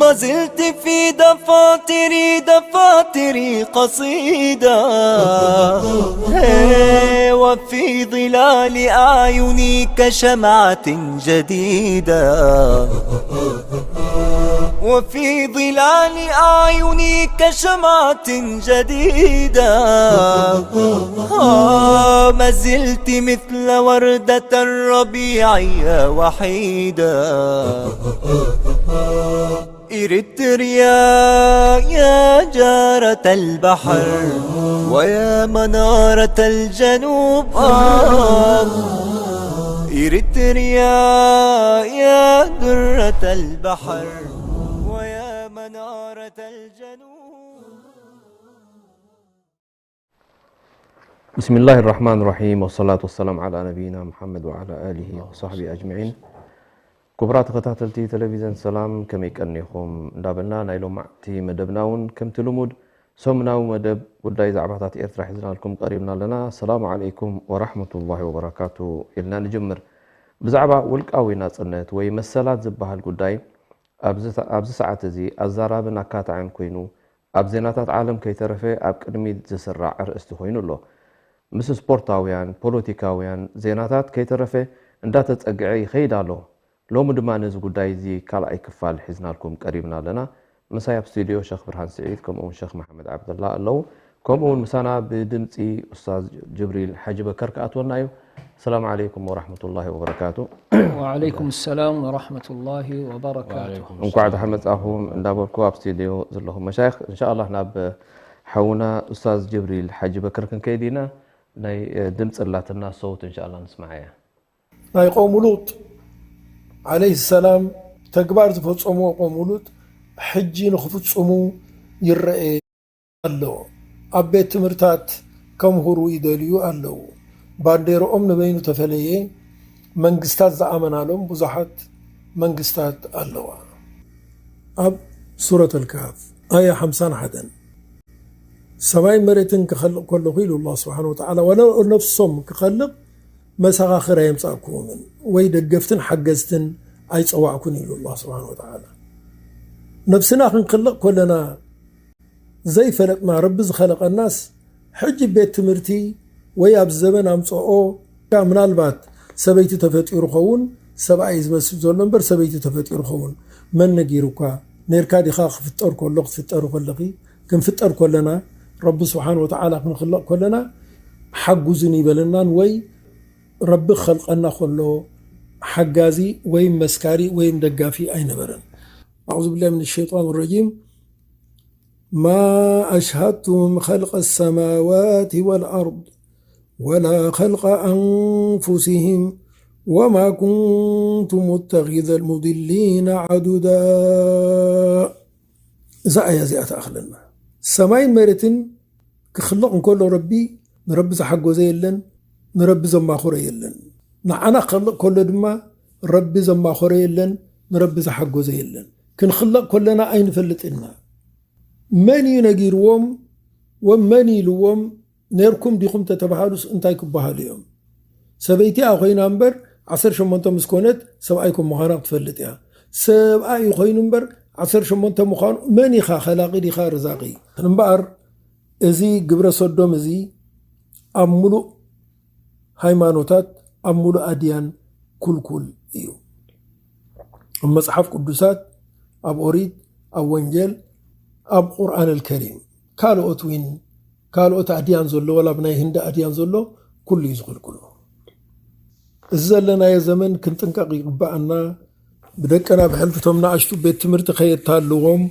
ما زلت في دفاتري، دفاتري قصيدة، هي، وفي ظلال أعيني كشمعة جديدة، وفي ظلال أعيني كشمعة جديدة. آه، ما زلت مثل وردة الربيع يا وحيدة. إريتريا، يا جارة البحر ويا منارة الجنوب. آه، إريتريا، يا درة البحر ويا منارة الجنوب. ብስሚላሂ ራሕማን ራሒም፣ ወሰላቱ ወሰላም ዓላ ነቢይና ሙሓመድ ወዓላ ኣሊሂ ወሳሕቢ ኣጅመዒን። ክቡራት ተኸታተልቲ ቴሌቪዝን ሰላም፣ ከመይ ቀኒኹም እንዳበልና፣ ናይ ሎማዕቲ መደብና እውን ከምቲ ልሙድ ሰሙናዊ መደብ ጉዳይ ዛዕባታት ኤርትራ ሒዝናልኩም ቀሪብና ኣለና። ሰላሙ ዓለይኩም ወራሕመቱላሂ ወበረካቱ ኢልና ንጅምር። ብዛዕባ ውልቃዊ ናጽነት ወይ መሰላት ዝበሃል ጉዳይ ኣብዚ ሰዓት እዚ ኣዛራብን ኣካታዕን ኮይኑ ኣብ ዜናታት ዓለም ከይተረፈ ኣብ ቅድሚት ዝስራዕ ኣርእስቲ ኮይኑ ኣሎ። ምስ ስፖርታውያን፣ ፖለቲካውያን ዜናታት ከይተረፈ እንዳተጸግዐ ይኸይድ ኣሎ። ሎሚ ድማ ነዚ ጉዳይ እዚ ካልኣይ ክፋል ሒዝናልኩም ቀሪብና ኣለና። ምሳይ ኣብ ስቱድዮ ሸኽ ብርሃን ስዒድ ከምኡ እውን ሸኽ መሓመድ ዓብደላ ኣለዉ። ከምኡ እውን ምሳና ብድምፂ ኡስታዝ ጅብሪል ሓጂ በከር ክኣትወና እዩ። ሰላም ዓለይኩም ወራሕመቱላሂ ወበረካቱ። ወዓለይኩም ሰላም ወራሕመቱላሂ ወበረካቱ። እንኳዕ ደሓን መጻኹም እንዳበልኩ ኣብ ስቱድዮ ዘለኹም መሻይኽ እንሻኣላህ ናብ ሓውና ኡስታዝ ጅብሪል ሓጂ በከር ክንከይድ ኢና። ናይ ድምፂ ኣላትና ሰውት እንሻኣላህ ንስማዓያ። ናይ ቆሙ ሉጥ ዓለይሂ ሰላም ተግባር ዝፈጸምዎ ቆሙ ሉጥ ሕጂ ንኽፍጽሙ ይረኤ ኣሎ። ኣብ ቤት ትምህርታት ከምህሩ ይደልዩ ኣለዉ። ባንዴርኦም ንበይኑ ተፈለየ መንግስታት ዝኣመናሎም ብዙሓት መንግስታት ኣለዋ። ኣብ ሱረት ኣልካህፍ ኣያ ሓምሳን ሓደን ሰማይን መሬትን ክኸልቕ ከለኹ ኢሉ ኣላህ ስብሓን ወተዓላ ዋላ ነፍሶም ክኸልቕ መሰኻኽር ኣየምጻእኩዎምን ወይ ደገፍትን ሓገዝትን ኣይጸዋዕኩን ኢሉ ኣላህ ስብሓን ወተዓላ። ነብስና ክንክልቕ ከለና ዘይፈለጥና ረቢ ዝኸለቐናስ ሕጂ ቤት ትምህርቲ ወይ ኣብ ዘበን ኣምጽኦ ምናልባት ሰበይቲ ተፈጢሩ ኸውን ሰብኣይ ዝመስል ዘሎ እምበር ሰበይቲ ተፈጢሩ ኸውን መን ነጊሩኳ? ኔርካ ዲኻ ክፍጠር ከሎ ክትፍጠሪ ከለኺ ክንፍጠር ከለና ረቢ ስብሓን ወተዓላ ክንኽለቕ ከለና ሓጉዝን ይበለናን ወይ ረቢ ክኸልቀና ከሎ ሓጋዚ ወይም መስካሪ ወይም ደጋፊ ኣይነበረን። ኣዑዙ ቢላሂ ሚነ ሸይጣን ረጂም። ما أشهدتهم خلق السماوات والأرض ولا خلق أنفسهم وما كنت متخذ المضلين عضدا. እዛ ኣያ እዚኣ ትኣኽለና። ሰማይን መሬትን ክኽለቕ እንከሎ ረቢ ንረቢ ዝሓጎዘ የለን፣ ንረቢ ዘማኸሮ የለን። ንዓና ክኸልቕ ከሎ ድማ ረቢ ዘማኸሮ የለን፣ ንረቢ ዝሓጎዘ የለን። ክንኽለቕ ከለና ኣይንፈልጥን ኢና። መን እዩ ነጊርዎም ወመን ኢልዎም ነርኩም ዲኹም ተተባሃሉስ እንታይ ክበሃሉ እዮም? ሰበይቲ እያ ኮይና እምበር ዓሰርተ ሸሞንተ ምስ ኮነት ሰብኣይ ከም ምዃና ክትፈልጥ እያ። ሰብኣይ እዩ ኮይኑ እምበር ዓሰርተ ሸሞንተ ምዃኑ መን ኢኻ ከላቒ ዲኻ ርዛቒ? እምበኣር እዚ ግብረ ሰዶም እዚ ኣብ ሙሉእ ሃይማኖታት ኣብ ሙሉእ ኣድያን ኩልኩል እዩ። ኣብ መጽሓፍ ቅዱሳት፣ ኣብ ኦሪት፣ ኣብ ወንጌል፣ ኣብ ቁርኣን ኣልከሪም ካልኦት ዊን ካልኦት ኣድያን ዘሎ ወላ ኣብ ናይ ህንዲ ኣድያን ዘሎ ኩሉ እዩ ዝኽልክሎ። እዚ ዘለናዮ ዘመን ክንጥንቀቕ ይግበኣና። ብደቅና ብሕልፊ እቶም ንኣሽቱ ቤት ትምህርቲ ከየታልዎም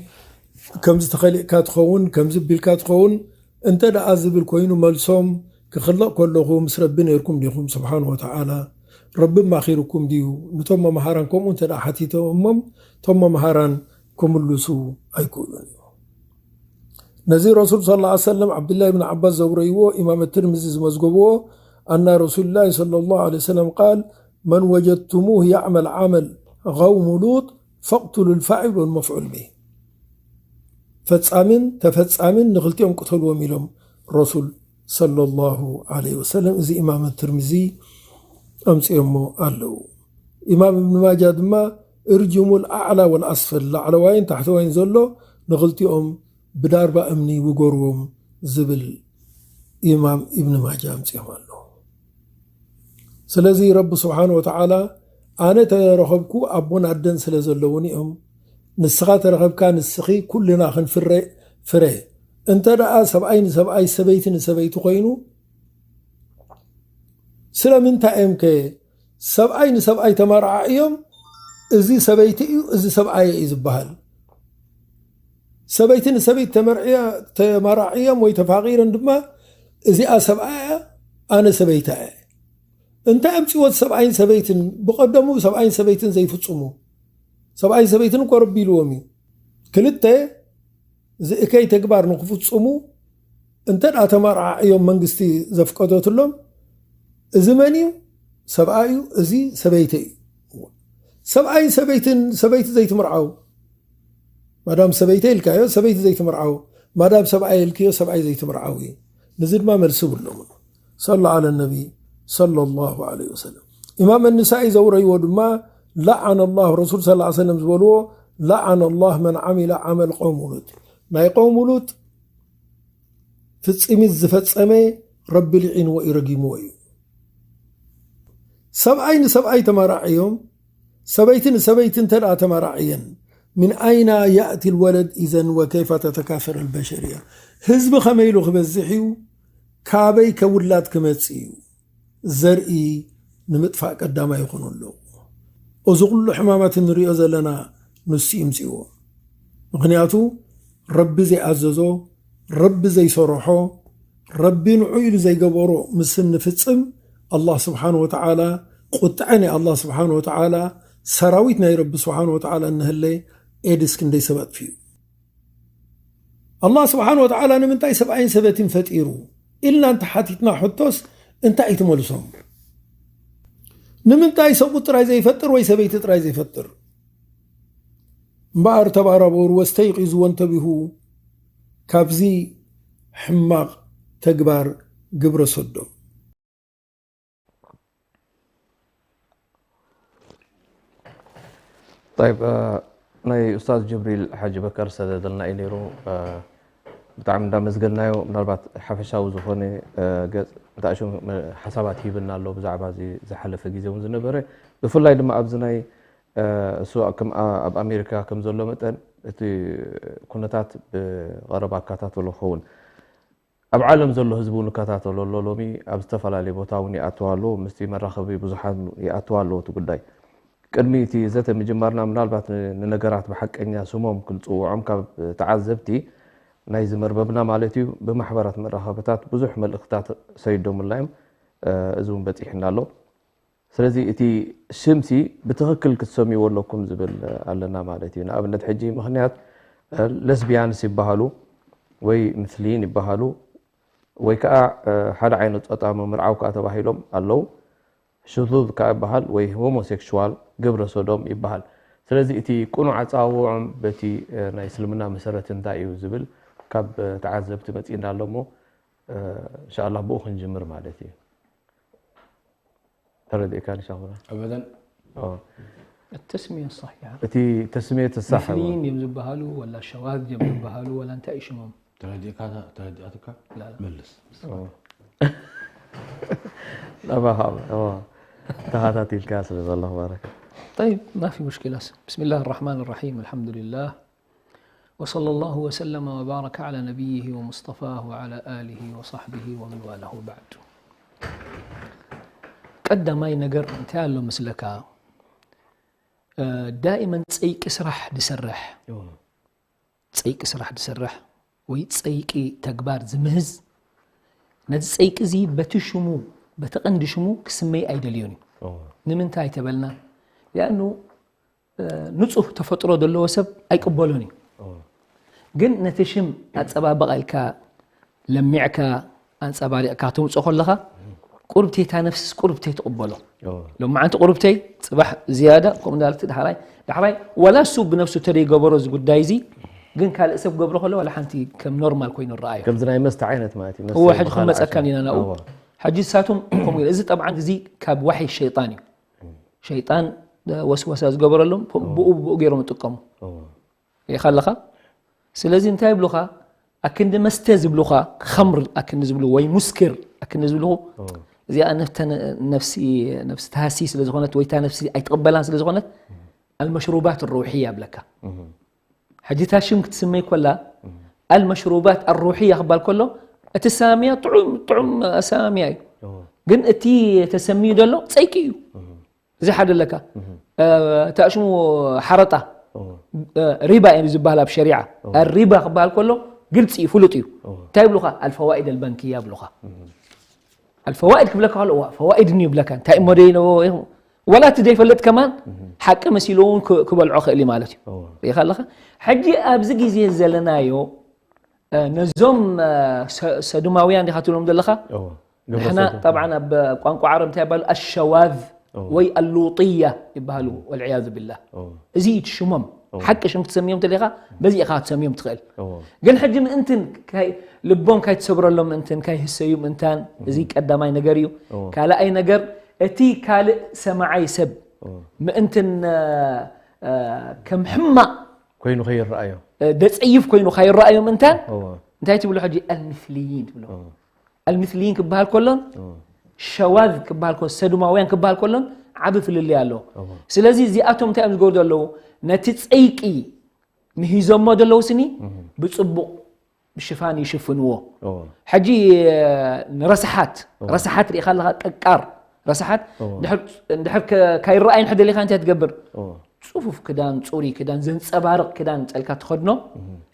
ከምዚ ተኸሊእካ ትኸውን ከምዚ ቢልካ ትኸውን እንተ ደኣ ዝብል ኮይኑ መልሶም ክኽለቕ ከለኹ ምስ ረቢ ነይርኩም ዲኹም? ስብሓን ወተዓላ ረቢ ማኺርኩም ድዩ? ንቶም መምሃራን ከምኡ እንተ ደኣ ሓቲቶሞም፣ እቶም መምሃራን ክምልሱ ኣይክእሉን እዩ። ነዚ ረሱል ሰለላሁ ዐለይሂ ወሰለም ዓብዱላህ ብን ዓባስ ዘውረይዎ፣ ኢማም ትርሚዚ ዝመዝገብዎ፣ ኣና ረሱሉላህ ሰለላሁ ዐለይሂ ወሰለም ቃል፣ መን ወጀድቱሙህ ያዕመል ዓመል ቀውሙ ሉጥ ፈቅቱሉ ልፋዒል ወልመፍዑል ቢህ። ፈጻሚን ተፈጻሚን ንኽልቲኦም ቅተልዎም ኢሎም ረሱል ሰለላሁ ዐለይሂ ወሰለም። እዚ ኢማም ትርሚዚ ኣምፅኦሞ ኣለዉ። ኢማም እብን ማጃ ድማ እርጅሙል ኣዕላ ወልኣስፈል፣ ላዕለዋይን ታሕተዋይን ዘሎ ንኽልቲኦም ብዳርባ እምኒ ውገርዎም ዝብል ኢማም ኢብን ማጃ ኣምፅኦም ኣለዉ። ስለዚ ረቢ ስብሓን ወተዓላ ኣነ ተረኸብኩ ኣቦን ኣደን ስለ ዘለዉኒ እዮም፣ ንስኻ ተረኸብካ ንስኺ ኩልና ክንፍረ ፍረ። እንተ ደኣ ሰብኣይ ንሰብኣይ ሰበይቲ ንሰበይቲ ኮይኑ ስለምንታይ እዮም ከ ሰብኣይ ንሰብኣይ ተመራዓዕዮም እዚ ሰበይቲ እዩ እዚ ሰብኣይ እዩ ዝበሃል? ሰበይቲ ንሰበይቲ ተመርዕያ ተመራዕዮም ወይ ተፋቒረን ድማ እዚኣ ሰብኣይ እያ ኣነ ሰበይታ እየ። እንታይ ኣምፅዎ ሰብኣይን ሰበይትን? ብቐደሙ ሰብኣይን ሰበይትን ዘይፍፅሙ፣ ሰብኣይን ሰበይትን እኮ ረቢ ኢልዎም እዩ። ክልተ ዝእከይ ተግባር ንክፍፅሙ እንተ ደኣ ተመራዓዕዮም መንግስቲ ዘፍቀደትሎም፣ እዚ መን እዩ? ሰብኣይ እዩ፣ እዚ ሰበይቲ እዩ። ሰብኣይን ሰበይትን፣ ሰበይቲ ዘይትምርዓው፣ ማዳም ሰበይቲ ኢልካዮ ሰበይቲ ዘይትምርዓው፣ ማዳም ሰብኣይ ኢልክዮ ሰብኣይ ዘይትምርዓው እዩ። ንዚ ድማ መልሲ ብሎም። ሰሉ ዓለ ነቢ ሰለላሁ ዐለይሂ ወሰለም። ኢማም ንሳኢ ዘውረይዎ ድማ ለዓነ ላሁ ረሱል ሰለላሁ ዐለይሂ ወሰለም ዝበልዎ ለዓነ ላህ መን ዓሚለ ዓመል ቀውሙ ሉጥ፣ ናይ ቀውሙ ሉጥ ፍጽሚት ዝፈጸመ ረቢ ልዒንዎ እዩ፣ ረጊምዎ እዩ። ሰብኣይ ንሰብኣይ ተመራዕዮም፣ ሰበይቲ ንሰበይቲ እንተ ደኣ ተመራዕየን፣ ምን ኣይና ያእቲ ልወለድ ኢዘን ወከይፈ ተተካሰር ልበሸርያ? ህዝቢ ከመይ ኢሉ ክበዝሕ እዩ? ካበይ ከ ውላድ ክመጽእ እዩ? ዘርኢ ንምጥፋእ ቀዳማይ ይኾኑ ኣለዉ። እዚ ኩሉ ሕማማት እንሪኦ ዘለና ንሱ ይምፅእዎ። ምኽንያቱ ረቢ ዘይኣዘዞ፣ ረቢ ዘይሰረሖ፣ ረቢ ንዑ ኢሉ ዘይገበሮ ምስ እንፍፅም ኣላህ ስብሓን ወተዓላ ቁጥዐ ናይ ኣላህ ስብሓን ወተዓላ ሰራዊት ናይ ረቢ ስብሓን ወተዓላ እንህለ ኤድስ ክንደይ ሰብ ኣጥፊኡ። ኣላህ ስብሓን ወተዓላ ንምንታይ ሰብኣይን ሰበትን ፈጢሩ ኢልና እንተሓቲትና ሕቶስ እንታይ እዩ ትመልሶም? ንምንታይ ሰብኡት ጥራይ ዘይፈጥር ወይ ሰበይቲ ጥራይ ዘይፈጥር? እምበኣር ተባራበሩ ወስተይቂዙ ወንተቢሁ ካብዚ ሕማቕ ተግባር ግብረ ሰዶም። طيب ናይ ኡስታዝ ጅብሪል ሓጂ በከር ሰደደልና እዩ ነይሩ። ብጣዕሚ እንዳመስገንናዮ፣ ምናልባት ሓፈሻዊ ዝኾነ ገፅ እንታእሹ ሓሳባት ሂብና ኣሎ ብዛዕባ እዚ ዝሓለፈ ግዜ እውን ዝነበረ፣ ብፍላይ ድማ ኣብዚ ናይ እሱ ከም ኣብ ኣሜሪካ ከም ዘሎ መጠን እቲ ኩነታት ብቐረባ ኣከታተሎ ክኸውን ኣብ ዓለም ዘሎ ህዝቢ እውን ይከታተሎ ኣሎ። ሎሚ ኣብ ዝተፈላለየ ቦታ እውን ይኣትው ኣሎ፣ ምስቲ መራኸቢ ብዙሓን ይኣትው ኣሎ እቲ ጉዳይ። ቅድሚ እቲ ዘተ ምጅማርና ምናልባት ንነገራት ብሓቀኛ ስሞም ክንፅውዖም ካብ ተዓዘብቲ ናይዚ መርበብና ማለት እዩ ብማሕበራት መራኸብታት ብዙሕ መልእኽትታት ሰይዶምልና እዮም። እዚ እውን በፂሕና ኣሎ። ስለዚ እቲ ሽምሲ ብትኽክል ክትሰምይዎ ኣለኩም ዝብል ኣለና ማለት እዩ። ንኣብነት ሕጂ ምኽንያት ለስቢያንስ ይበሃሉ ወይ ምስሊን ይበሃሉ ወይ ከዓ ሓደ ዓይነት ፆታ ምምርዓው ከዓ ተባሂሎም ኣለዉ። ሽዙዝ ከዓ ይበሃል ወይ ሆሞሴክሽዋል ግብረ ሶዶም ይበሃል። ስለዚ እቲ ቅኑዕ ኣፀዋውዖም በቲ ናይ እስልምና መሰረት እንታይ እዩ ዝብል ካብ ተዓዘብቲ መፂእና ኣሎ እሞ እንሻላ ብኡ ክንጅምር ማለት እዩ። ተረዲእካ ንሻኹና أبدا اه التسمية الصحيحة እቲ ተስሜት ሳሕ مثليين እዮም ዝበሃሉ ولا شواذ እዮም ዝበሃሉ ولا እንታይ እዩ ሽሞም ተረዲእካ ተረዲኣትካ لا لا መልስ ናባኻ ተኸታቲልካ ስለ ዘለኹ ባረከ طيب ما في مشكلة بسم الله الرحمن الرحيم الحمد لله وصلى الله وسلم وبارك على نبيه ومصطفاه وعلى آله وصحبه ومن والاه وبعد ቀዳማይ ነገር እንታይ ኣሎ ምስለካ ዳኢመን ፀይቂ ስራሕ ድሰርሕ ፀይቂ ስራሕ ድሰርሕ ወይ ፀይቂ ተግባር ዝምህዝ ነዚ ጸይቂ እዚ በቲ ሽሙ፣ በቲ ቀንዲ ሽሙ ክስመይ ኣይደልዮን እዩ። ንምንታይ ተበልና? ሊኣኑ ንጹህ ተፈጥሮ ዘለዎ ሰብ ኣይቅበሎን እዩ። ግን ነቲ ሽም ኣጸባበቓ ኢልካ ለሚዕካ ኣንጸባሪቕካ ትምጾ ከለኻ ቁርብተይ እታ ነፍስስ ቁርብተይ ትቕበሎ። ሎማዓንቲ ቁርብተይ ጽባሕ ዝያዳ ከምኡ እንዳለት ዳሕራይ ዳሕራይ ወላ እሱ ብነፍሱ ተደይገበሮ እዚ ጉዳይ እዚ ግን ካልእ ሰብ ገብሮ ከሎ ወላ ሓንቲ ከም ኖርማል ኮይኑ ረኣዮ። ከምዚ ናይ መስተ ዓይነት ማለት እዩ። እወ መስተ ሕጂ ክንመፀካን ኢና ናብኡ። ሕጂ ንሳቶም ከምኡ ኢለ እዚ ጠብዓን እዚ ካብ ዋሒ ሸይጣን እዩ። ሸይጣን ወስወሳ ዝገበረሎም ብኡ ብኡ ገይሮም ይጥቀሙ። ሪኢኻ ኣለኻ። ስለዚ እንታይ ይብሉኻ? ኣክንዲ መስተ ዝብሉኻ፣ ኸምር ኣክንዲ ዝብሉ ወይ ሙስክር ኣክንዲ ዝብሉ እዚኣ ነፍተ ነፍሲ ነፍሲ ተሃሲ ስለ ዝኾነት ወይ እታ ነፍሲ ኣይትቕበላን ስለ ዝኾነት المشروبات الروحية ይብለካ። ሕጂ እታ ሽም ክትስመይ ኮላ المشروبات الروحية ክባል ከሎ እቲ ሳምያ ጥዑም ጥዑም ሳምያ እዩ። ግን እቲ ተሰምዩ ዘሎ ጸይቂ እዩ። እዚ ሓደ ኣለካ። እታ ሽሙ ሓረጣ ሪባ እዩ ዝበሃል ኣብ ሸሪዓ። ሪባ ክበሃል ከሎ ግልፂ እዩ፣ ፍሉጥ እዩ። እንታይ ይብሉኻ? الفوائد البنكية ይብሉኻ። الفوائد ክብለካ ከሎ እዋ ፈዋኢድ ኒ ይብለካ። እንታይ እሞ ደይ ነበዎ ወላ እቲ ዘይፈልጥ ከማን ሓቂ መሲሉ እውን ክበልዖ ክእል እዩ ማለት እዩ። ሪኢኻ ኣለኻ። ሕጂ ኣብዚ ግዜ ዘለናዮ ነዞም ሰዱማውያን ዲኻ ትብሎም ዘለኻ? ንሕና ጠብዓን ኣብ ቋንቋ ዓረብ እንታይ ይባሉ? ኣሸዋዝ ወይ ኣሉጥያ ይበሃሉ። ወልዕያዙ ቢላህ። እዚ እዩ ሽሞም። ሓቂ ሽም ክትሰምዮም ተሊኻ በዚ ኢኻ ክትሰምዮም ትኽእል። ግን ሕጂ ምእንትን ልቦም ካይትሰብረሎም ምእንትን ካይህሰዩ ምእንታን እዚ ቀዳማይ ነገር እዩ። ካልኣይ ነገር እቲ ካልእ ሰማዓይ ሰብ ምእንትን ከም ሕማቕ ኮይኑ ከይረኣዮ ደፀይፍ ኮይኑ ካይረኣዮም እንታን እንታይ ትብሎ ሕጂ ኣልምስልይን ትብሎ። ኣልምስልይን ክበሃል ከሎን ሸዋዝ ክበሃል ከሎ ሰዱማውያን ክበሃል ከሎን ዓቢ ፍልልይ ኣለዎ። ስለዚ እዚኣቶም እንታይ እዮም ዝገብሩ ዘለዉ? ነቲ ፀይቂ ምሂዞሞ ዘለዉ ስኒ ብፅቡቕ ብሽፋን ይሽፍንዎ። ሕጂ ንረስሓት ረስሓት ሪኢኻ ኣለኻ ቀቃር ረስሓት እንድሕር ካይረኣይን ሕደሊኻ እንታይ ትገብር? ፅፉፍ ክዳን፣ ፅሩይ ክዳን፣ ዘንፀባርቕ ክዳን ጸልካ ትኸድኖ።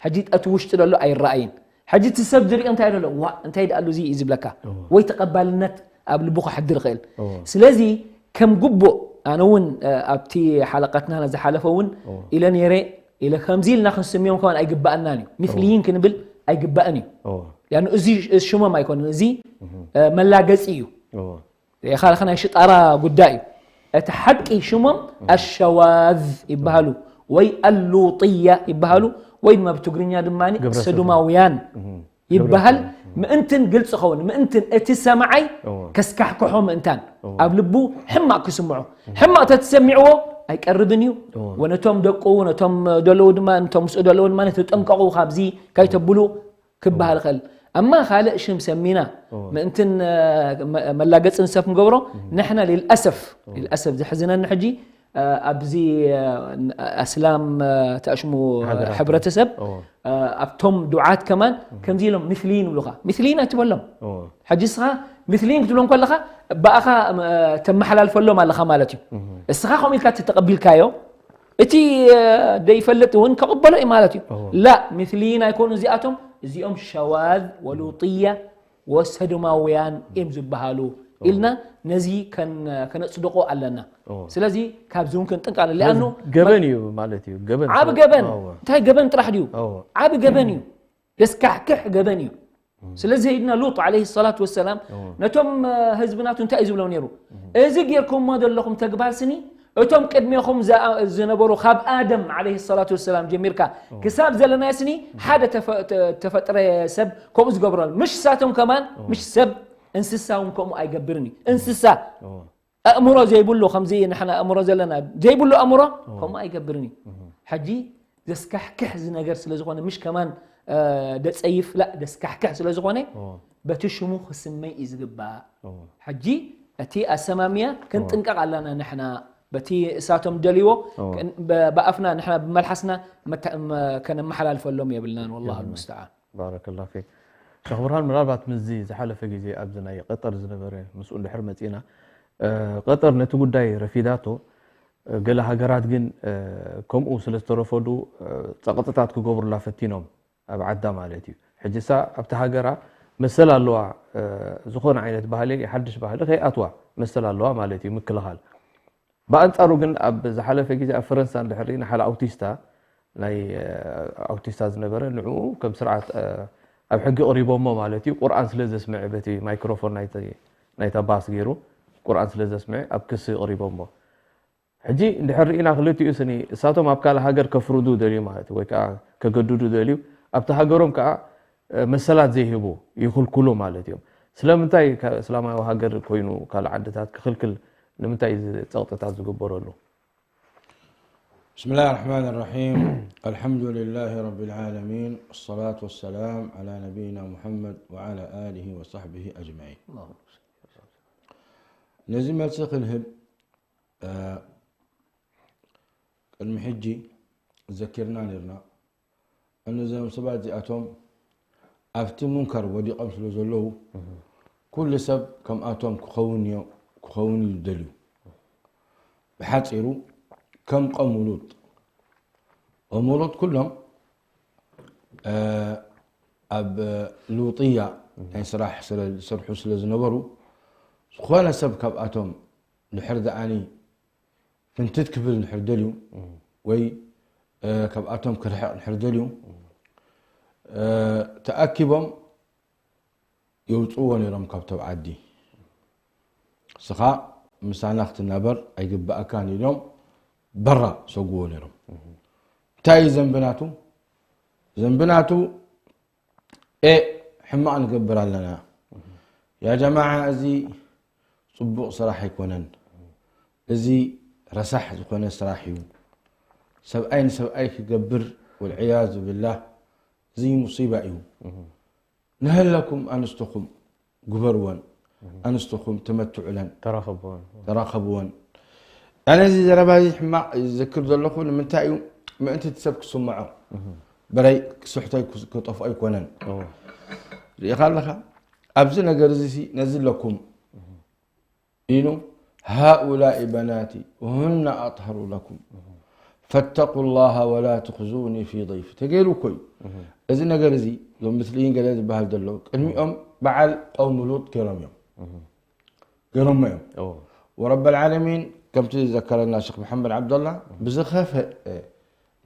ሕጂ እቲ ውሽጢ ዘሎ ኣይረኣይን። ሕጂ እቲ ሰብ ዝሪኦ እንታይ ዘሎ? ዋ እንታይ ደኣሉ እዚ እዩ ዝብለካ። ወይ ተቐባልነት ኣብ ልቡ ክሕድር ይኽእል። ስለዚ ከም ግቡእ ኣነ እውን ኣብቲ ሓለቀትና ዝሓለፈ እውን ኢለ ነይረ ኢለ ከምዚ ኢልና ክንስምዮም ከማን ኣይግባኣናን እዩ። ሚስሊይን ክንብል ኣይግባእን እዩ። ያኑ እዚ ሽሞም ኣይኮነን፣ እዚ መላገፂ እዩ። ኻልኸ ናይ ሽጣራ ጉዳይ እዩ። እቲ ሓቂ ሽሞም ኣሸዋዝ ይበሃሉ ወይ ኣሉጥያ ይበሃሉ ወይ ድማ ብትግርኛ ድማ ሰዱማውያን ይበሃል። ምእንትን ግልፂ ኸውን ምእንትን እቲ ሰማዓይ ከስካሕክሖ ምእንታን ኣብ ልቡ ሕማቕ ክስምዖ ሕማቕ ተተሰሚዕዎ ኣይቀርብን እዩ። ወነቶም ደቁ ነቶም ደለዉ ድማ ነቶም ምስኡ ደለዉ ድማ ተጠንቀቑ ካብዚ ካይተብሉ ክበሃል ይኽእል። ኣማ ካልእ ሽም ሰሚና ምእንትን መላገፅን ሰብ ክንገብሮ ንሕና ልልኣሰፍ ልልኣሰፍ ዘሕዝነኒ ሕጂ ኣብዚ ኣስላም ተኣሽሙ ሕብረተሰብ ኣብቶም ዱዓት ከማን ከምዚ ኢሎም ምስሊን ይብሉኻ። ምስሊን ኣይትበሎም። ሕጂ እስኻ ምስሊን ክትብሎም ከለኻ ብኣኻ ተመሓላልፈሎም ኣለኻ ማለት እዩ። እስኻ ከምኡ ኢልካ ተተቐቢልካዮ እቲ ደይፈልጥ እውን ከቕበሎ እዩ ማለት እዩ። ላ ምስሊን ኣይኮኑ እዚኣቶም፣ እዚኦም ሸዋዝ ወሉጥያ ወሰዶማውያን እዮም ዝበሃሉ ኢልና ነዚ ከነፅድቆ ኣለና። ስለዚ ካብዚ እውን ክንጥንቀቕ ኣለና። ሊኣኑ ገበን እዩ ማለት እዩ። ገበን ዓቢ ገበን እንታይ ገበን ጥራሕ ድዩ? ዓቢ ገበን እዩ። የስካሕክሕ ገበን እዩ። ስለዚ ሰይድና ሉጥ ዓለይሂ ሰላቱ ወሰላም ነቶም ህዝቢ ናቱ እንታይ እዩ ዝብሎም ነይሩ? እዚ ጌርኩሞ ዘለኹም ተግባር ስኒ እቶም ቅድሜኹም ዝነበሩ ካብ ኣደም ዓለይሂ ሰላቱ ወሰላም ጀሚርካ ክሳብ ዘለናዮ ስኒ ሓደ ተፈጥረ ሰብ ከምኡ ዝገብረሉ ምሽ ሳቶም ከማን ምሽ ሰብ እንስሳ እውን ከምኡ ኣይገብርን እዩ። እንስሳ ኣእምሮ ዘይብሉ ከምዚ ንሕና ኣእምሮ ዘለና ዘይብሉ ኣእምሮ ከምኡ ኣይገብርን እዩ። ሕጂ ዘስካሕክሕ እዚ ነገር ስለ ዝኾነ ምሽ ከማን ደጸይፍ ላ ደስካሕክሕ ስለ ዝኾነ በቲ ሽሙ ክስመይ እዩ ዝግባእ። ሕጂ እቲ ኣሰማምያ ክንጥንቀቕ ኣለና ንሕና በቲ እሳቶም ደልይዎ ብኣፍና ንሕና ብመልሓስና ከነመሓላልፈሎም የብልናን። ወላሁ ልሙስተዓን። ባረከላሁ ፊክ ሸኽ ብርሃን። ምናልባት ምስዚ ዝሓለፈ ግዜ ኣብዚ ናይ ቀጠር ዝነበረ ምስኡ እንድሕር መፂና ቀጠር ነቲ ጉዳይ ረፊዳቶ፣ ገለ ሃገራት ግን ከምኡ ስለ ዝተረፈዱ ጸቕጥታት ክገብሩላ ፈቲኖም ኣብ ዓዳ ማለት እዩ። ሕጂ እሳ ኣብቲ ሃገራ መሰል ኣለዋ። ዝኾነ ዓይነት ባህሊ፣ ሓድሽ ባህሊ ከይኣትዋ መሰል ኣለዋ ማለት እዩ ምክልኻል። ብኣንጻሩ ግን ኣብ ዝሓለፈ ግዜ ኣብ ፈረንሳ እንድሕር ርኢና፣ ሓደ ኣውቲስታ፣ ናይ ኣውቲስታ ዝነበረ፣ ንዕኡ ከም ስርዓት ኣብ ሕጊ ኣቕሪቦሞ ማለት እዩ። ቁርኣን ስለ ዘስምዐ፣ በቲ ማይክሮፎን ናይታ ባስ ገይሩ ቁርኣን ስለ ዘስምዐ ኣብ ክሲ ኣቕሪቦሞ። ሕጂ እንድሕር ርኢና፣ ክልቲኡ ስኒ እሳቶም ኣብ ካልእ ሃገር ከፍርዱ ደልዩ ማለት እዩ፣ ወይ ከዓ ከገድዱ ደልዩ፣ ኣብቲ ሃገሮም ከዓ መሰላት ዘይህቡ ይኽልክሉ ማለት እዮም። ስለምንታይ ካብ እስላማዊ ሃገር ኮይኑ ካልእ ዓድታት ክኽልክል፣ ንምንታይ እዚ ጸቕጥታት ዝግበረሉ? بسم الله الرحمن الرحيم. الحمد لله رب العالمين. الصلاة والسلام على نبينا محمد وعلى آله وصحبه أجمعين. ነዚ መልሲ ክንህብ ቅድሚ ሕጂ ዘኪርና ነርና። እነዞም ሰባት እዚኣቶም ኣብቲ ሙንከር ወዲቖም ስለ ዘለዉ፣ ኩሉ ሰብ ከምኣቶም ክኸውን እዩ፣ ክኸውን እዩ ዝደልዩ። ብሓጺሩ ከም ቀውሚ ሉጥ፣ ቀውሚ ሉጥ ኩሎም ኣብ ሉጥያ ናይ ስራሕ ስለ ዝሰርሑ ስለ ዝነበሩ፣ ዝኾነ ሰብ ካብኣቶም ድሕር ደኣኒ ፍንትት ክብል ንሕር ደልዩ ወይ ካብኣቶም ክርሕቕ ንሕር ደልዩ፣ ተኣኪቦም የውፅዎ ነይሮም ካብቶም ዓዲ። እስኻ ምሳና ክትናበር ኣይግባእካን ኢሎም በራ ሰጉዎ ነይሮም። እንታይ እዩ ዘንብናቱ? ዘንብናቱ ኤ ሕማቕ ንገብር ኣለና። ያ ጀማዓ፣ እዚ ጽቡቕ ስራሕ ኣይኮነን። እዚ ረሳሕ ዝኾነ ስራሕ እዩ። ሰብኣይ ንሰብኣይ ክገብር፣ ወልዕያዙ ብላህ፣ እዚ ሙሲባ እዩ። ነሀለኩም ኣንስትኹም ግበርወን፣ ኣንስትኹም ተመትዑለን፣ ተራኸብወን። ተራኸብወን። ኣነ እዚ ዘረባ እዚ ሕማቕ ዝዘክር ዘለኹ ንምንታይ እዩ? ምእንቲ እቲ ሰብ ክስምዖ፣ በረይ ክስሕቶ ክጠፍኦ ኣይኮነን። ርኢኻ ኣለኻ? ኣብዚ ነገር እዚ ሲ ነዚ ኣለኩም ኢሉ፣ ሃኡላኢ በናቲ ወሁና ኣጥሃሩ ለኩም ፈተቁ ላሃ ወላ ትኽዙኒ ፊ ضይፊ ተገይሩ እኮ እዩ። እዚ ነገር እዚ እዞም ምስልይን ገለ ዝበሃል ዘሎ ቅድሚኦም በዓል ቀውሚ ሉጥ ገይሮም እዮም፣ ገይሮሞ እዮም። ወረብ ልዓለሚን ከምቲ ዘከረና ሸክ መሓመድ ዓብደላ ብዝኸፍአ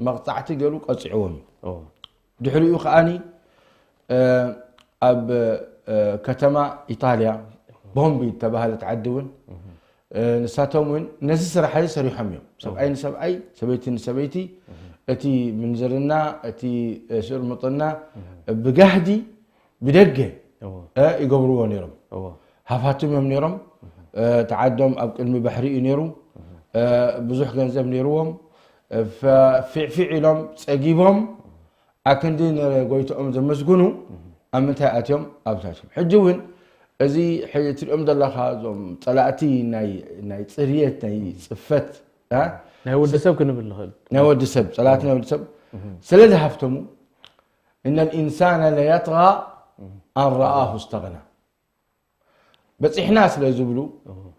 መቕፃዕቲ ገይሩ ቀፂዕዎም እዩ። ድሕሪኡ ከዓኒ ኣብ ከተማ ኢጣልያ ቦምቢ ዝተባሃለት ዓዲ እውን ንሳቶም እውን ነዚ ስራሕ እዚ ሰሪሖም እዮም። ሰብኣይ ንሰብኣይ፣ ሰበይቲ ንሰበይቲ እቲ ምንዝርና፣ እቲ ሽርሙጥና ብጋህዲ ብደገ ይገብርዎ ነይሮም። ሃፋትም እዮም ነይሮም። ተዓዶም ኣብ ቅድሚ ባሕሪ እዩ ነይሩ። ብዙሕ ገንዘብ ነይርዎም። ፊዕፊዕ ኢሎም ፀጊቦም ኣክንዲ ንጎይትኦም ዘመስግኑ ኣብ ምንታይ ኣትዮም? ኣብታትዮም። ሕጂ እውን እዚ ትሪኦም ዘለኻ እዞም ፀላእቲ ናይ ፅርየት ናይ ፅፈት ናይ ወዲ ሰብ ክንብል ንኽእል። ናይ ወዲ ሰብ፣ ፀላእቲ ናይ ወዲ ሰብ ስለ ዝሃፍተሙ፣ እነ ልኢንሳነ ለየጥጋ ኣን ረኣሁ እስተግና። በፂሕና ስለ ዝብሉ፣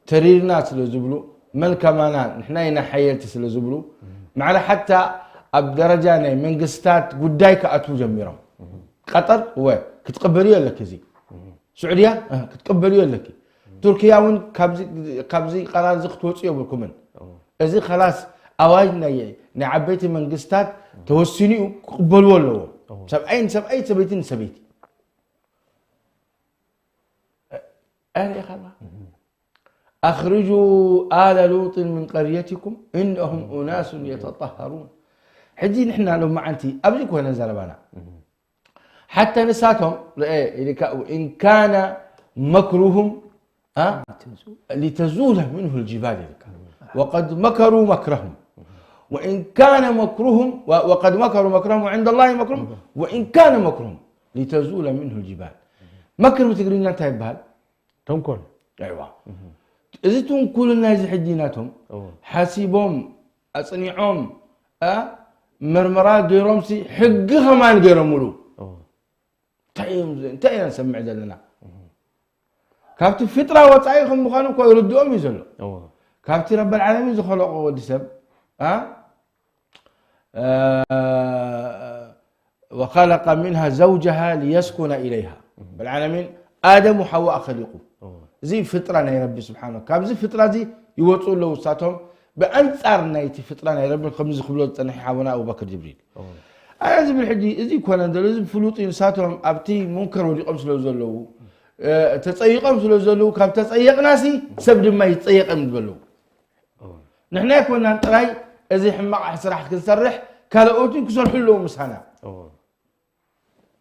ተሪርና ስለ ዝብሉ፣ መን ከማና ንሕና ኢና ሓየልቲ ስለ ዝብሉ፣ ማዕረ ሓታ ኣብ ደረጃ ናይ መንግስታት ጉዳይ ክኣትዉ ጀሚሮም። ቀጠር እወ ክትቅበልዮ ኣለኪ፣ እዚ ስዑድያ ክትቅበልዮ ኣለኪ። ቱርክያ እውን ካብዚ ቀራር እዚ ክትወፁ የብልኩምን። እዚ ከላስ ኣዋጅ ናይ ዓበይቲ መንግስታት ተወሲኑ እዩ፣ ክቅበልዎ ኣለዎ። ሰብኣይ ንሰብኣይ፣ ሰበይቲ ንሰበይቲ። ኣሪኻ ኣኽርጁ ኣለ ሉጥ ምን ቀርየትኩም እነሁም ኡናሱን የተጠሃሩን። ሕጂ ንሕና ሎማዓንቲ ኣብዚ ኮነ ዘረባና ሓታ ንሳቶም ርአ ኢልካ ኢንካነ መክሩሁም ሊተዙለ ምንሁ ልጅባል ኢልካ ወቀድ መከሩ መክረሁም ወኢን ካነ መክሩሁም ወቀድ መከሩ መክረሁም ወዕንደ ላሂ መክሩሁም ወኢን ካነ መክሩሁም ሊተዙለ ምንሁ ልጅባል። መክር ብትግርኛ እንታይ ይበሃል? ተንኮል። ኣይዋ እዚ ትንኩልና እዚ ሕጂ ናቶም ሓሲቦም ኣፅኒዖም መርመራ ገይሮም ሲ ሕጊ ከማን ገይሮምሉ እንታይ እዮም እንታይ ኢና ንሰምዕ ዘለና? ካብቲ ፊጥራ ወፃኢ ከም ምዃኑ እኮ ይርድኦም እዩ ዘሎ። ካብቲ ረበል ዓለሚን ዝኸለቆ ወዲ ሰብ وخلق منها زوجها ليسكن إليها በልዓለሚን ኣደም ወሓዋ ኸሊቁ። እዚ ፍጥራ ናይ ረቢ ስብሓን። ካብዚ ፍጥራ እዚ ይወፁ ኣለዉ። እሳቶም ብኣንፃር ናይቲ ፍጥራ ናይ ረቢ ከምዚ ክብሎ ዝፀንሐ ሓወና ኣቡበክር ጅብሪል። ኣነ ዝብል ሕጂ እዚ ይኮነ እንተሎ እዚ ፍሉጥ እዩ። ንሳቶም ኣብቲ ሙንከር ወዲቆም ስለ ዘለዉ፣ እ፣ ተጸይቆም ስለ ዘለዉ፣ ካብ ተጸየቅናሲ ሰብ ድማ ይጸየቀም ዝበለዉ። ንሕና ኣይኮናን ጥራይ እዚ ሕማቕ ስራሕ ክንሰርሕ፣ ካልኦትን ክሰርሑ ኣለዉ ምሳና።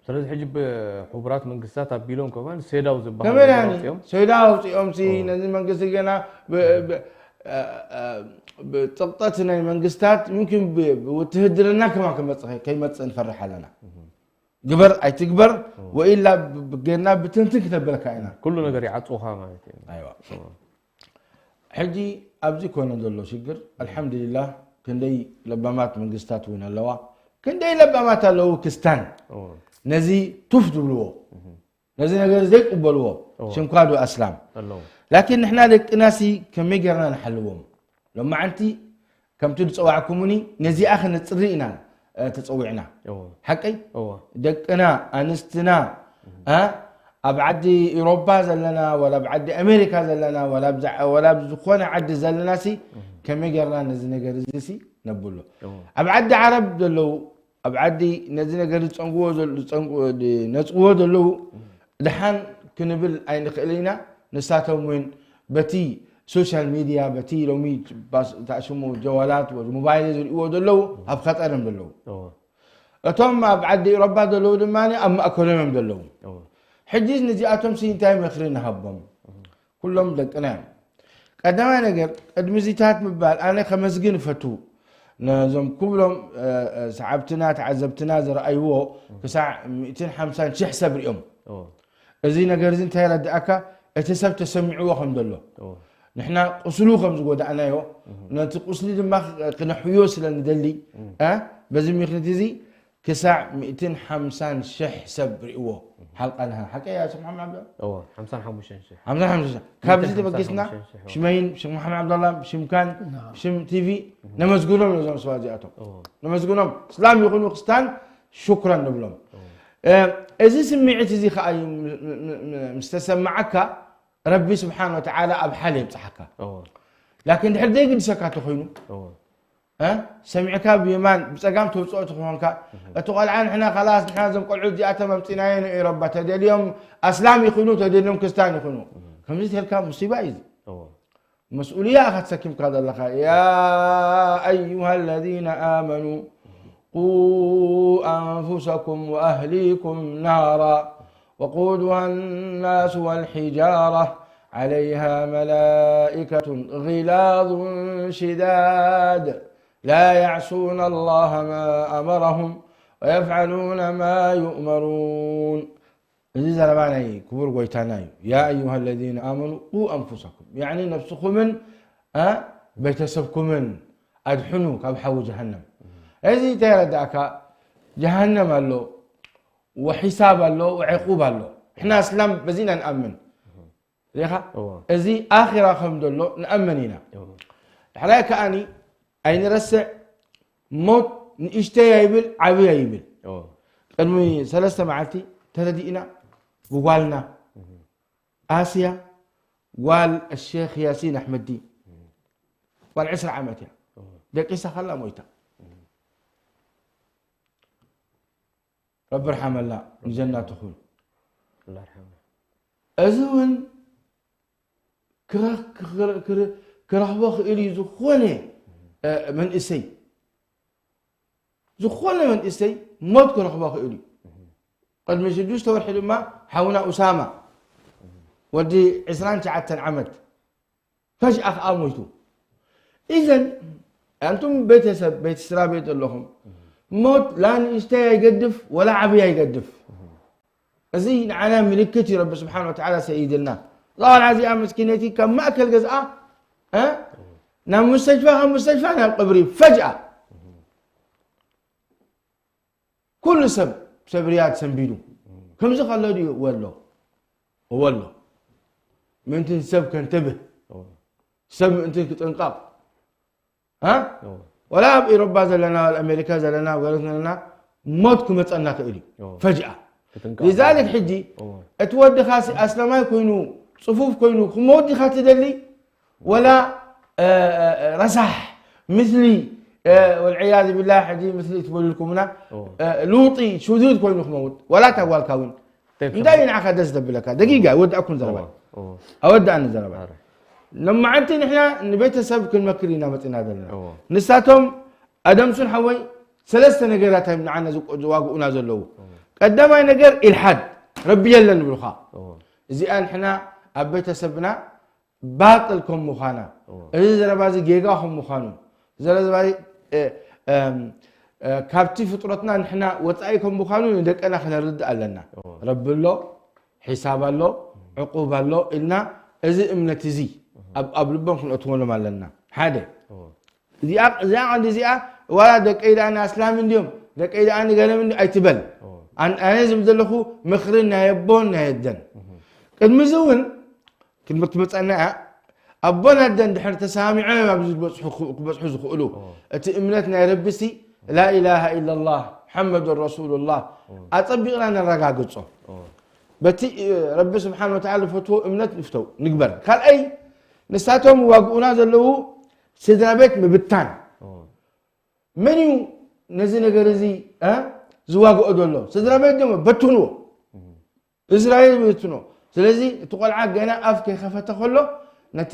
ስለዚ ሕጂ ብሕቡራት መንግስታት ኣቢሎም ከማን ሴዳው ዝበሃል ከመይ ነገር ያኒ ኣውፂኦም። ሰይዳ ኣውፂኦም ሲ ነዚ መንግስቲ ገና ብ- ብ- እ- እ- ብጥቕጠት ናይ መንግስታት ምምኪን ብ- ብውትህድርና ከማን ክመፅእ ከይመፅእ ንፈርሕ ኣለና። ግበር ኣይትግበር ወኢላ ብ- ብ- ገና ብትንትን ክነብለካ ኢና። ኩሉ ነገር ይዓፅውኻ ማለት እዩ። ኣይዋ ሕጂ ኣብዚ ኮነ ዘሎ ሽግር ኣልሓምዱሊላህ ክንደይ ለባማት መንግስታት እውን ኣለዋ። ክንደይ ለባማት ኣለዉ ክስታን እዎ። ነዚ ቱፍ ዝብልዎ ነዚ ነገር ዘይቅበልዎ እዎ። ሽንኳ ዶ ኣስላም ኣለዉ። ላኪን ንሕና ደቅናሲ ከመይ ጌርና ንሓልዎም? ሎማዓንቲ ከምቲ ዝፀዋዕኩሙኒ ነዚኣ ክነፅሪ ኢና እ፣ ተፀዊዕና። እዎ። ሓቀይ እዎ። ደቅና ኣንስትና እ፣ ኣብ ዓዲ ኢሮባ ዘለና ወላ ኣብ ዓዲ ኣሜሪካ ዘለና ወላ ኣብ ዛ- ወላ ኣብ ዝኾነ ዓዲ ዘለና ሲ ከመይ ጌርና ነዚ ነገር እዚ ሲ ነብሎ? እዎ። ኣብ ዓዲ ዓረብ ዘለዉ ኣብ ዓዲ ነዚ ነገር ዝፀንግዎ ዘል- ዝፀንግዎ- ዝነፅግዎ ዘለዉ ድሓን ክንብል ኣይንኽእል ኢና። ንሳቶም እውን በቲ ሶሻል ሚድያ በቲ ሎሚ ባስ- ታሽሙ ጀዋላት ወይ ሞባይል ዝርእዎ ዘለዉ ኣብ ኸጠር እዮም ዘለዉ። እዎ። እቶም ኣብ ዓዲ ኤውሮጳ ዘለዉ ድማ ኣብ ማእከሎም እዮም ዘለዉ። እዎ። ሕጂ ነዚኣቶም ሲ እንታይ ምኽሪ ንሃቦም? ኩሎም ደቅና እዮም። ቀዳማይ ነገር ቅድሚ ዚታት ምባል ኣነ ከመስግን እፈቱ ነዞም ኩሎም እ፣ እ፣ ሰዓብትና ተዓዘብትና ዝረኣይዎ ክሳዕ ሚእትን ሓምሳን ሽሕ ሰብ ሪኦም። እዎ። እዚ ነገር እዚ እንታይ ረዳእካ? እቲ ሰብ ተሰሚዕዎ ከም ዘሎ እዎ። ንሕና ቁስሉ ከም ዝጎዳእናዮ ነቲ ቁስሊ ድማ ክነሕዮ ስለ ንደሊ እ፣ በዚ ምክንያት እዚ ክሳዕ ሚእትን ሓምሳን ሽሕ ሰብ ሪእዎ ሓልቃ ናህና ሓቀ እያ ሽክ መሓመድ ዓብደላ እዎ። ሓምሳን ሓሙሽተን ሽሕ። ሓምሳን ሓሙሽተ ካብዚ ሚእትን ተበጊስና ሓምሳን ሓሙሽተ ሽሕ። ሽመይን ሽክ መሓመድ ዓብደላ ሽምካን ናም። ሽም ቲቪ ነመስግኖም ነዞም ሰባት እዚኣቶም እዎ። ነመስግኖም እስላም ይኹኑ ክስታን ሽኩራን ንብሎም እ፣ እዚ ስምዒት እዚ ከዓ እዩ ም- ም- ም- ም- ምስ ተሰማዓካ ረቢ ስብሓን ወተዓላ ኣብ ሓል የብፅሓካ እዎ። ላኪን ድሕር ዘይግድሰካ ተኮይኑ እዎ። እ፣ ሰሚዕካ ብየማን ብፀጋም ተውፅኦ ተኮንካ እቲ ቆልዓ ንሕና ካላስ ንሕና እዞም ቆልዑ እዚኣቶም ኣምፂናዮ ንኤሮባ ተደልዮም ኣስላም ይኹኑ ተደልዮም ክርስታን ይኹኑ ከምዚ ተልካ ሙሲባ እዩ እዚ እዎ። مسؤولية أخذ سكيم كذا لخا يا أيها الذين آمنوا قوا أنفسكم وأهليكم نارا وقودها الناس والحجارة عليها ملائكة غلاظ شداد لا يعصون الله ما أمرهم ويفعلون ما يؤمرون እዚ ዘረባ ናይ ክቡር ጎይታና እዩ يا أيها الذين آمنوا قوا أنفسكم يعني ነብስኹምን እ፣ ቤተሰብኩምን ኣድሕኑ ካብ ሓዊ ጀሃነም እዚ እንታይ ረዳእካ ጀሃነም ኣሎ ወሒሳብ ኣሎ ወዕቁብ ኣሎ ንሕና እስላም በዚ ኢና ንኣምን ሪኻ እዎ። እዚ ኣኺራ ከም ዘሎ ንኣምን ኢና እዎ። ድሕራይ ከኣኒ ኣይንረስዕ ሞት ንእሽተይ ኣይብል ዓብይ ኣይብል እዎ። ቅድሚ ሰለስተ መዓልቲ ተረዲእና ብጓልና ኣስያ ጓል ኣሸክ ያሲን ኣሕመዲ ጓል ዕስራ ዓመት እያ ደቂሳ ካላ ሞይታ ረቢ ርሓመላ ንጀና ትኹን ኣላህ ይርሓማ። እዚ እውን ክረ- ክረ- ክረ- ክረኽቦ ክእል እዩ ዝኾነ እ፣ መንእሰይ ዝኾነ መንእሰይ ሞት ክረኽቦ ክእል እዩ ቅድሚ ሽዱሽተ ወርሒ ድማ ሓውና ኡሳማ ወዲ ዕስራን ትሽዓተን ዓመት ፈጅኣ ከዓ ሞይቱ ኢዘን ኣንቱም ቤተሰብ ቤት ስራ ቤት ዘለኹም ሞት ላ ንእሽተይ ኣይገድፍ ወላ ዓብይ ኣይገድፍ እዚ ንዓና ምልክት እዩ ረቢ ስብሓን ወተዓላ ሰይድልና እዛ ቆልዓ እዚኣ መስኪነቲ ካብ ማእከል ገዝኣ እ? ናብ ሙስተሽፋ ካብ ሙስተሽፋ ናብ ቅብሪ ፈጅኣ ኩሉ ሰብ ሰብ ርያድ ሰንቢዱ ከምዚ ከሎ ድዩ ወሎ ወሎ ምእንቲ ሰብ ከንትብህ ሰብ ምእንቲ ክጥንቀቕ እ? ወላ ኣብ ኤሮባ ዘለና ኣብ ኣሜሪካ ዘለና ኣብ ገለ ዘለና ሞት ክመፀና ክእል እዩ እዎ። ፈጅኣ ክትንከፍ ሊዛሊክ ኣለካ። ሕጂ እዎ። እቲ ወድኻ ሲ ኣስላማይ ኮይኑ፣ ጽፉፍ ኮይኑ ክመውት ዲኻ ትደሊ? ወላ፣ እ፣ እ፣ ረሳሕ፣ ምስሊ፣ እ፣ ወልዕያዝ ቢላህ ሕጂ ምስሊ ትበልልኩምና፣ እዎ። እ፣ ሉጢ፣ ሹዙዝ ኮይኑ ክመውት፣ ወላ እታ ጓልካ እውን። እንታይ እዩ ንዓኻ ደስ ዘብለካ? ደጊጋ፣ ይወዳእኩን ዘረባ። እዎ፣ እዎ። ኣወዳእኒ ዘረባ። ኣረ። ሎማዓንቲ ንሕና ንቤተሰብ ክንመክር ኢና መጺና ዘለና። እዎ። ንሳቶም ኣደምሱን ሓወይ ሰለስተ ነገራት እዮም ንዓና ዝቆ-፣ ዝዋግኡና ዘለዉ። እዎ። ቀዳማይ ነገር ኢልሓድ፣ ረቢ የለን ይብሉኻ። እዎ። እዚኣ ንሕና ኣብ ቤተሰብና ባጥል ከም ምዃና፣ እዎ። እዚ ዘረባ እዚ ጌጋ ከም ምዃኑ፣ ዘረባ እዚ፣ እ፣ እም፣ እ፣ ካብቲ ፍጥረትና ንሕና ወጻኢ ከም ምዃኑ ንደቅና ከነርድእ ኣለና። እዎ። ረቢ ኣሎ፣ ሒሳብ ኣሎ፣ ዕቁብ ኣሎ ኢልና እዚ እምነት እዚ ኣብ፣ ኣብ ልቦም ክንእትወሎም ኣለና። ሓደ። እዎ። እዚኣ፣ እዚኣ ቀንዲ እዚኣ ዋላ ደቀይ ደኣ ንኣስላም እንድዮም፣ ደቀይ ደኣ ንገለም እንድዮም ኣይትበል። እዎ። ኣን-፣ ኣነ ዝብል ዘለኹ ምኽሪ ናይ ኣቦን ናይ ኣደን። እህ። ቅድሚ እዚ እውን ትምህርቲ መጸና እያ። ኣቦን ኣደን ድሕሪ ተሰማሚዖም እዮም ኣብዚ ዝበጽሑ፣ ክበጽሑ ዝኽእሉ። እዎ። እቲ እምነት ናይ ረቢሲ ላኢላሃ ኢላላህ ሙሐመዱን ረሱሉላህ እዎ። ኣጸቢቕና ነረጋግጾ። እዎ። በቲ፣ እ፣ ረቢ ስብሓን ወተዓላ ዝፈትዎ እምነት ንፍተው፣ ንግበር። ካልኣይ፣ ንሳቶም ዋግኡና ዘለዉ ስድራ ቤት ምብታን። እዎ። መን እዩ ነዚ ነገር እዚ፣ እ፣ ዝዋግኦ ዘሎ? ስድራ ቤት ደሞ በትንዎ። እዎ። እስራኤል ይብትኖ። ስለዚ እቲ ቆልዓ ገና ኣፍ ከይኸፈተ ከሎ ነቲ፣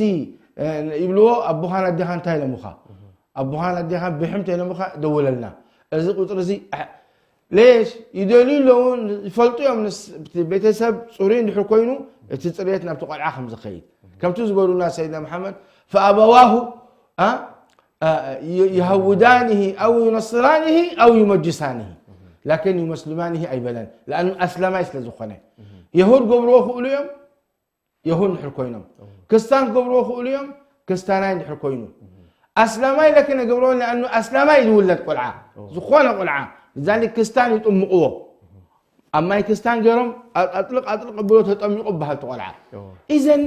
እ፣ ይብልዎ ኣቦኻን ኣዴኻን እንታይ ኢሎምኻ? ኣቦኻን ኣዴኻን ብሕም እንታይ ኢሎምኻ? ደውለልና። እዚ ቁጽሪ እዚ፣ ኣሕ-፣ ሌሽ ይደልዩ ኣለዉ፣ ይፈልጡ እዮም። ንስ-፣ እቲ ቤተሰብ ጽሩይ እንድሕር ኮይኑ እቲ ጽሬት ናብቲ ቆልዓ ከም ዝኸይድ። ከምቲ ዝበሉና ሰይድና መሓመድ፣ ፈኣበዋሁ፣ ኣ፣ ኣ፣ ዩ-፣ ዩሃውዳኒሂ ኣው ዩነስራኒሂ ኣው ዩመጅሳኒሂ። ላኪን ዩመስልማኒሂ ኣይበለን። ለኣኑ ኣስላማይ ስለ ዝኾነ። የሁድ ገብርዎ ክእሉ እዮም፣ የሁድ እንድሕር ኮይኖም። ክስታን ክገብርዎ ክእሉ እዮም፣ ክስታናይ እንድሕር ኮይኑ። ኣስላማይ ለኪን ኣይገብርዎን፣ ለኣኑ ኣስላማይ እዩ ዝውለድ ቆልዓ። ዝኾነ ቆልዓ። ዛሊክ ክስታን ይጥምቕዎ። ኣብ ማይ ክስታን ገይሮም፣ ኣ-፣ ኣጥልቕ፣ ኣጥልቕ ኣብሎ ተጠሚቑ በሃል እቲ ቆልዓ። እዎ። ኢዘን፣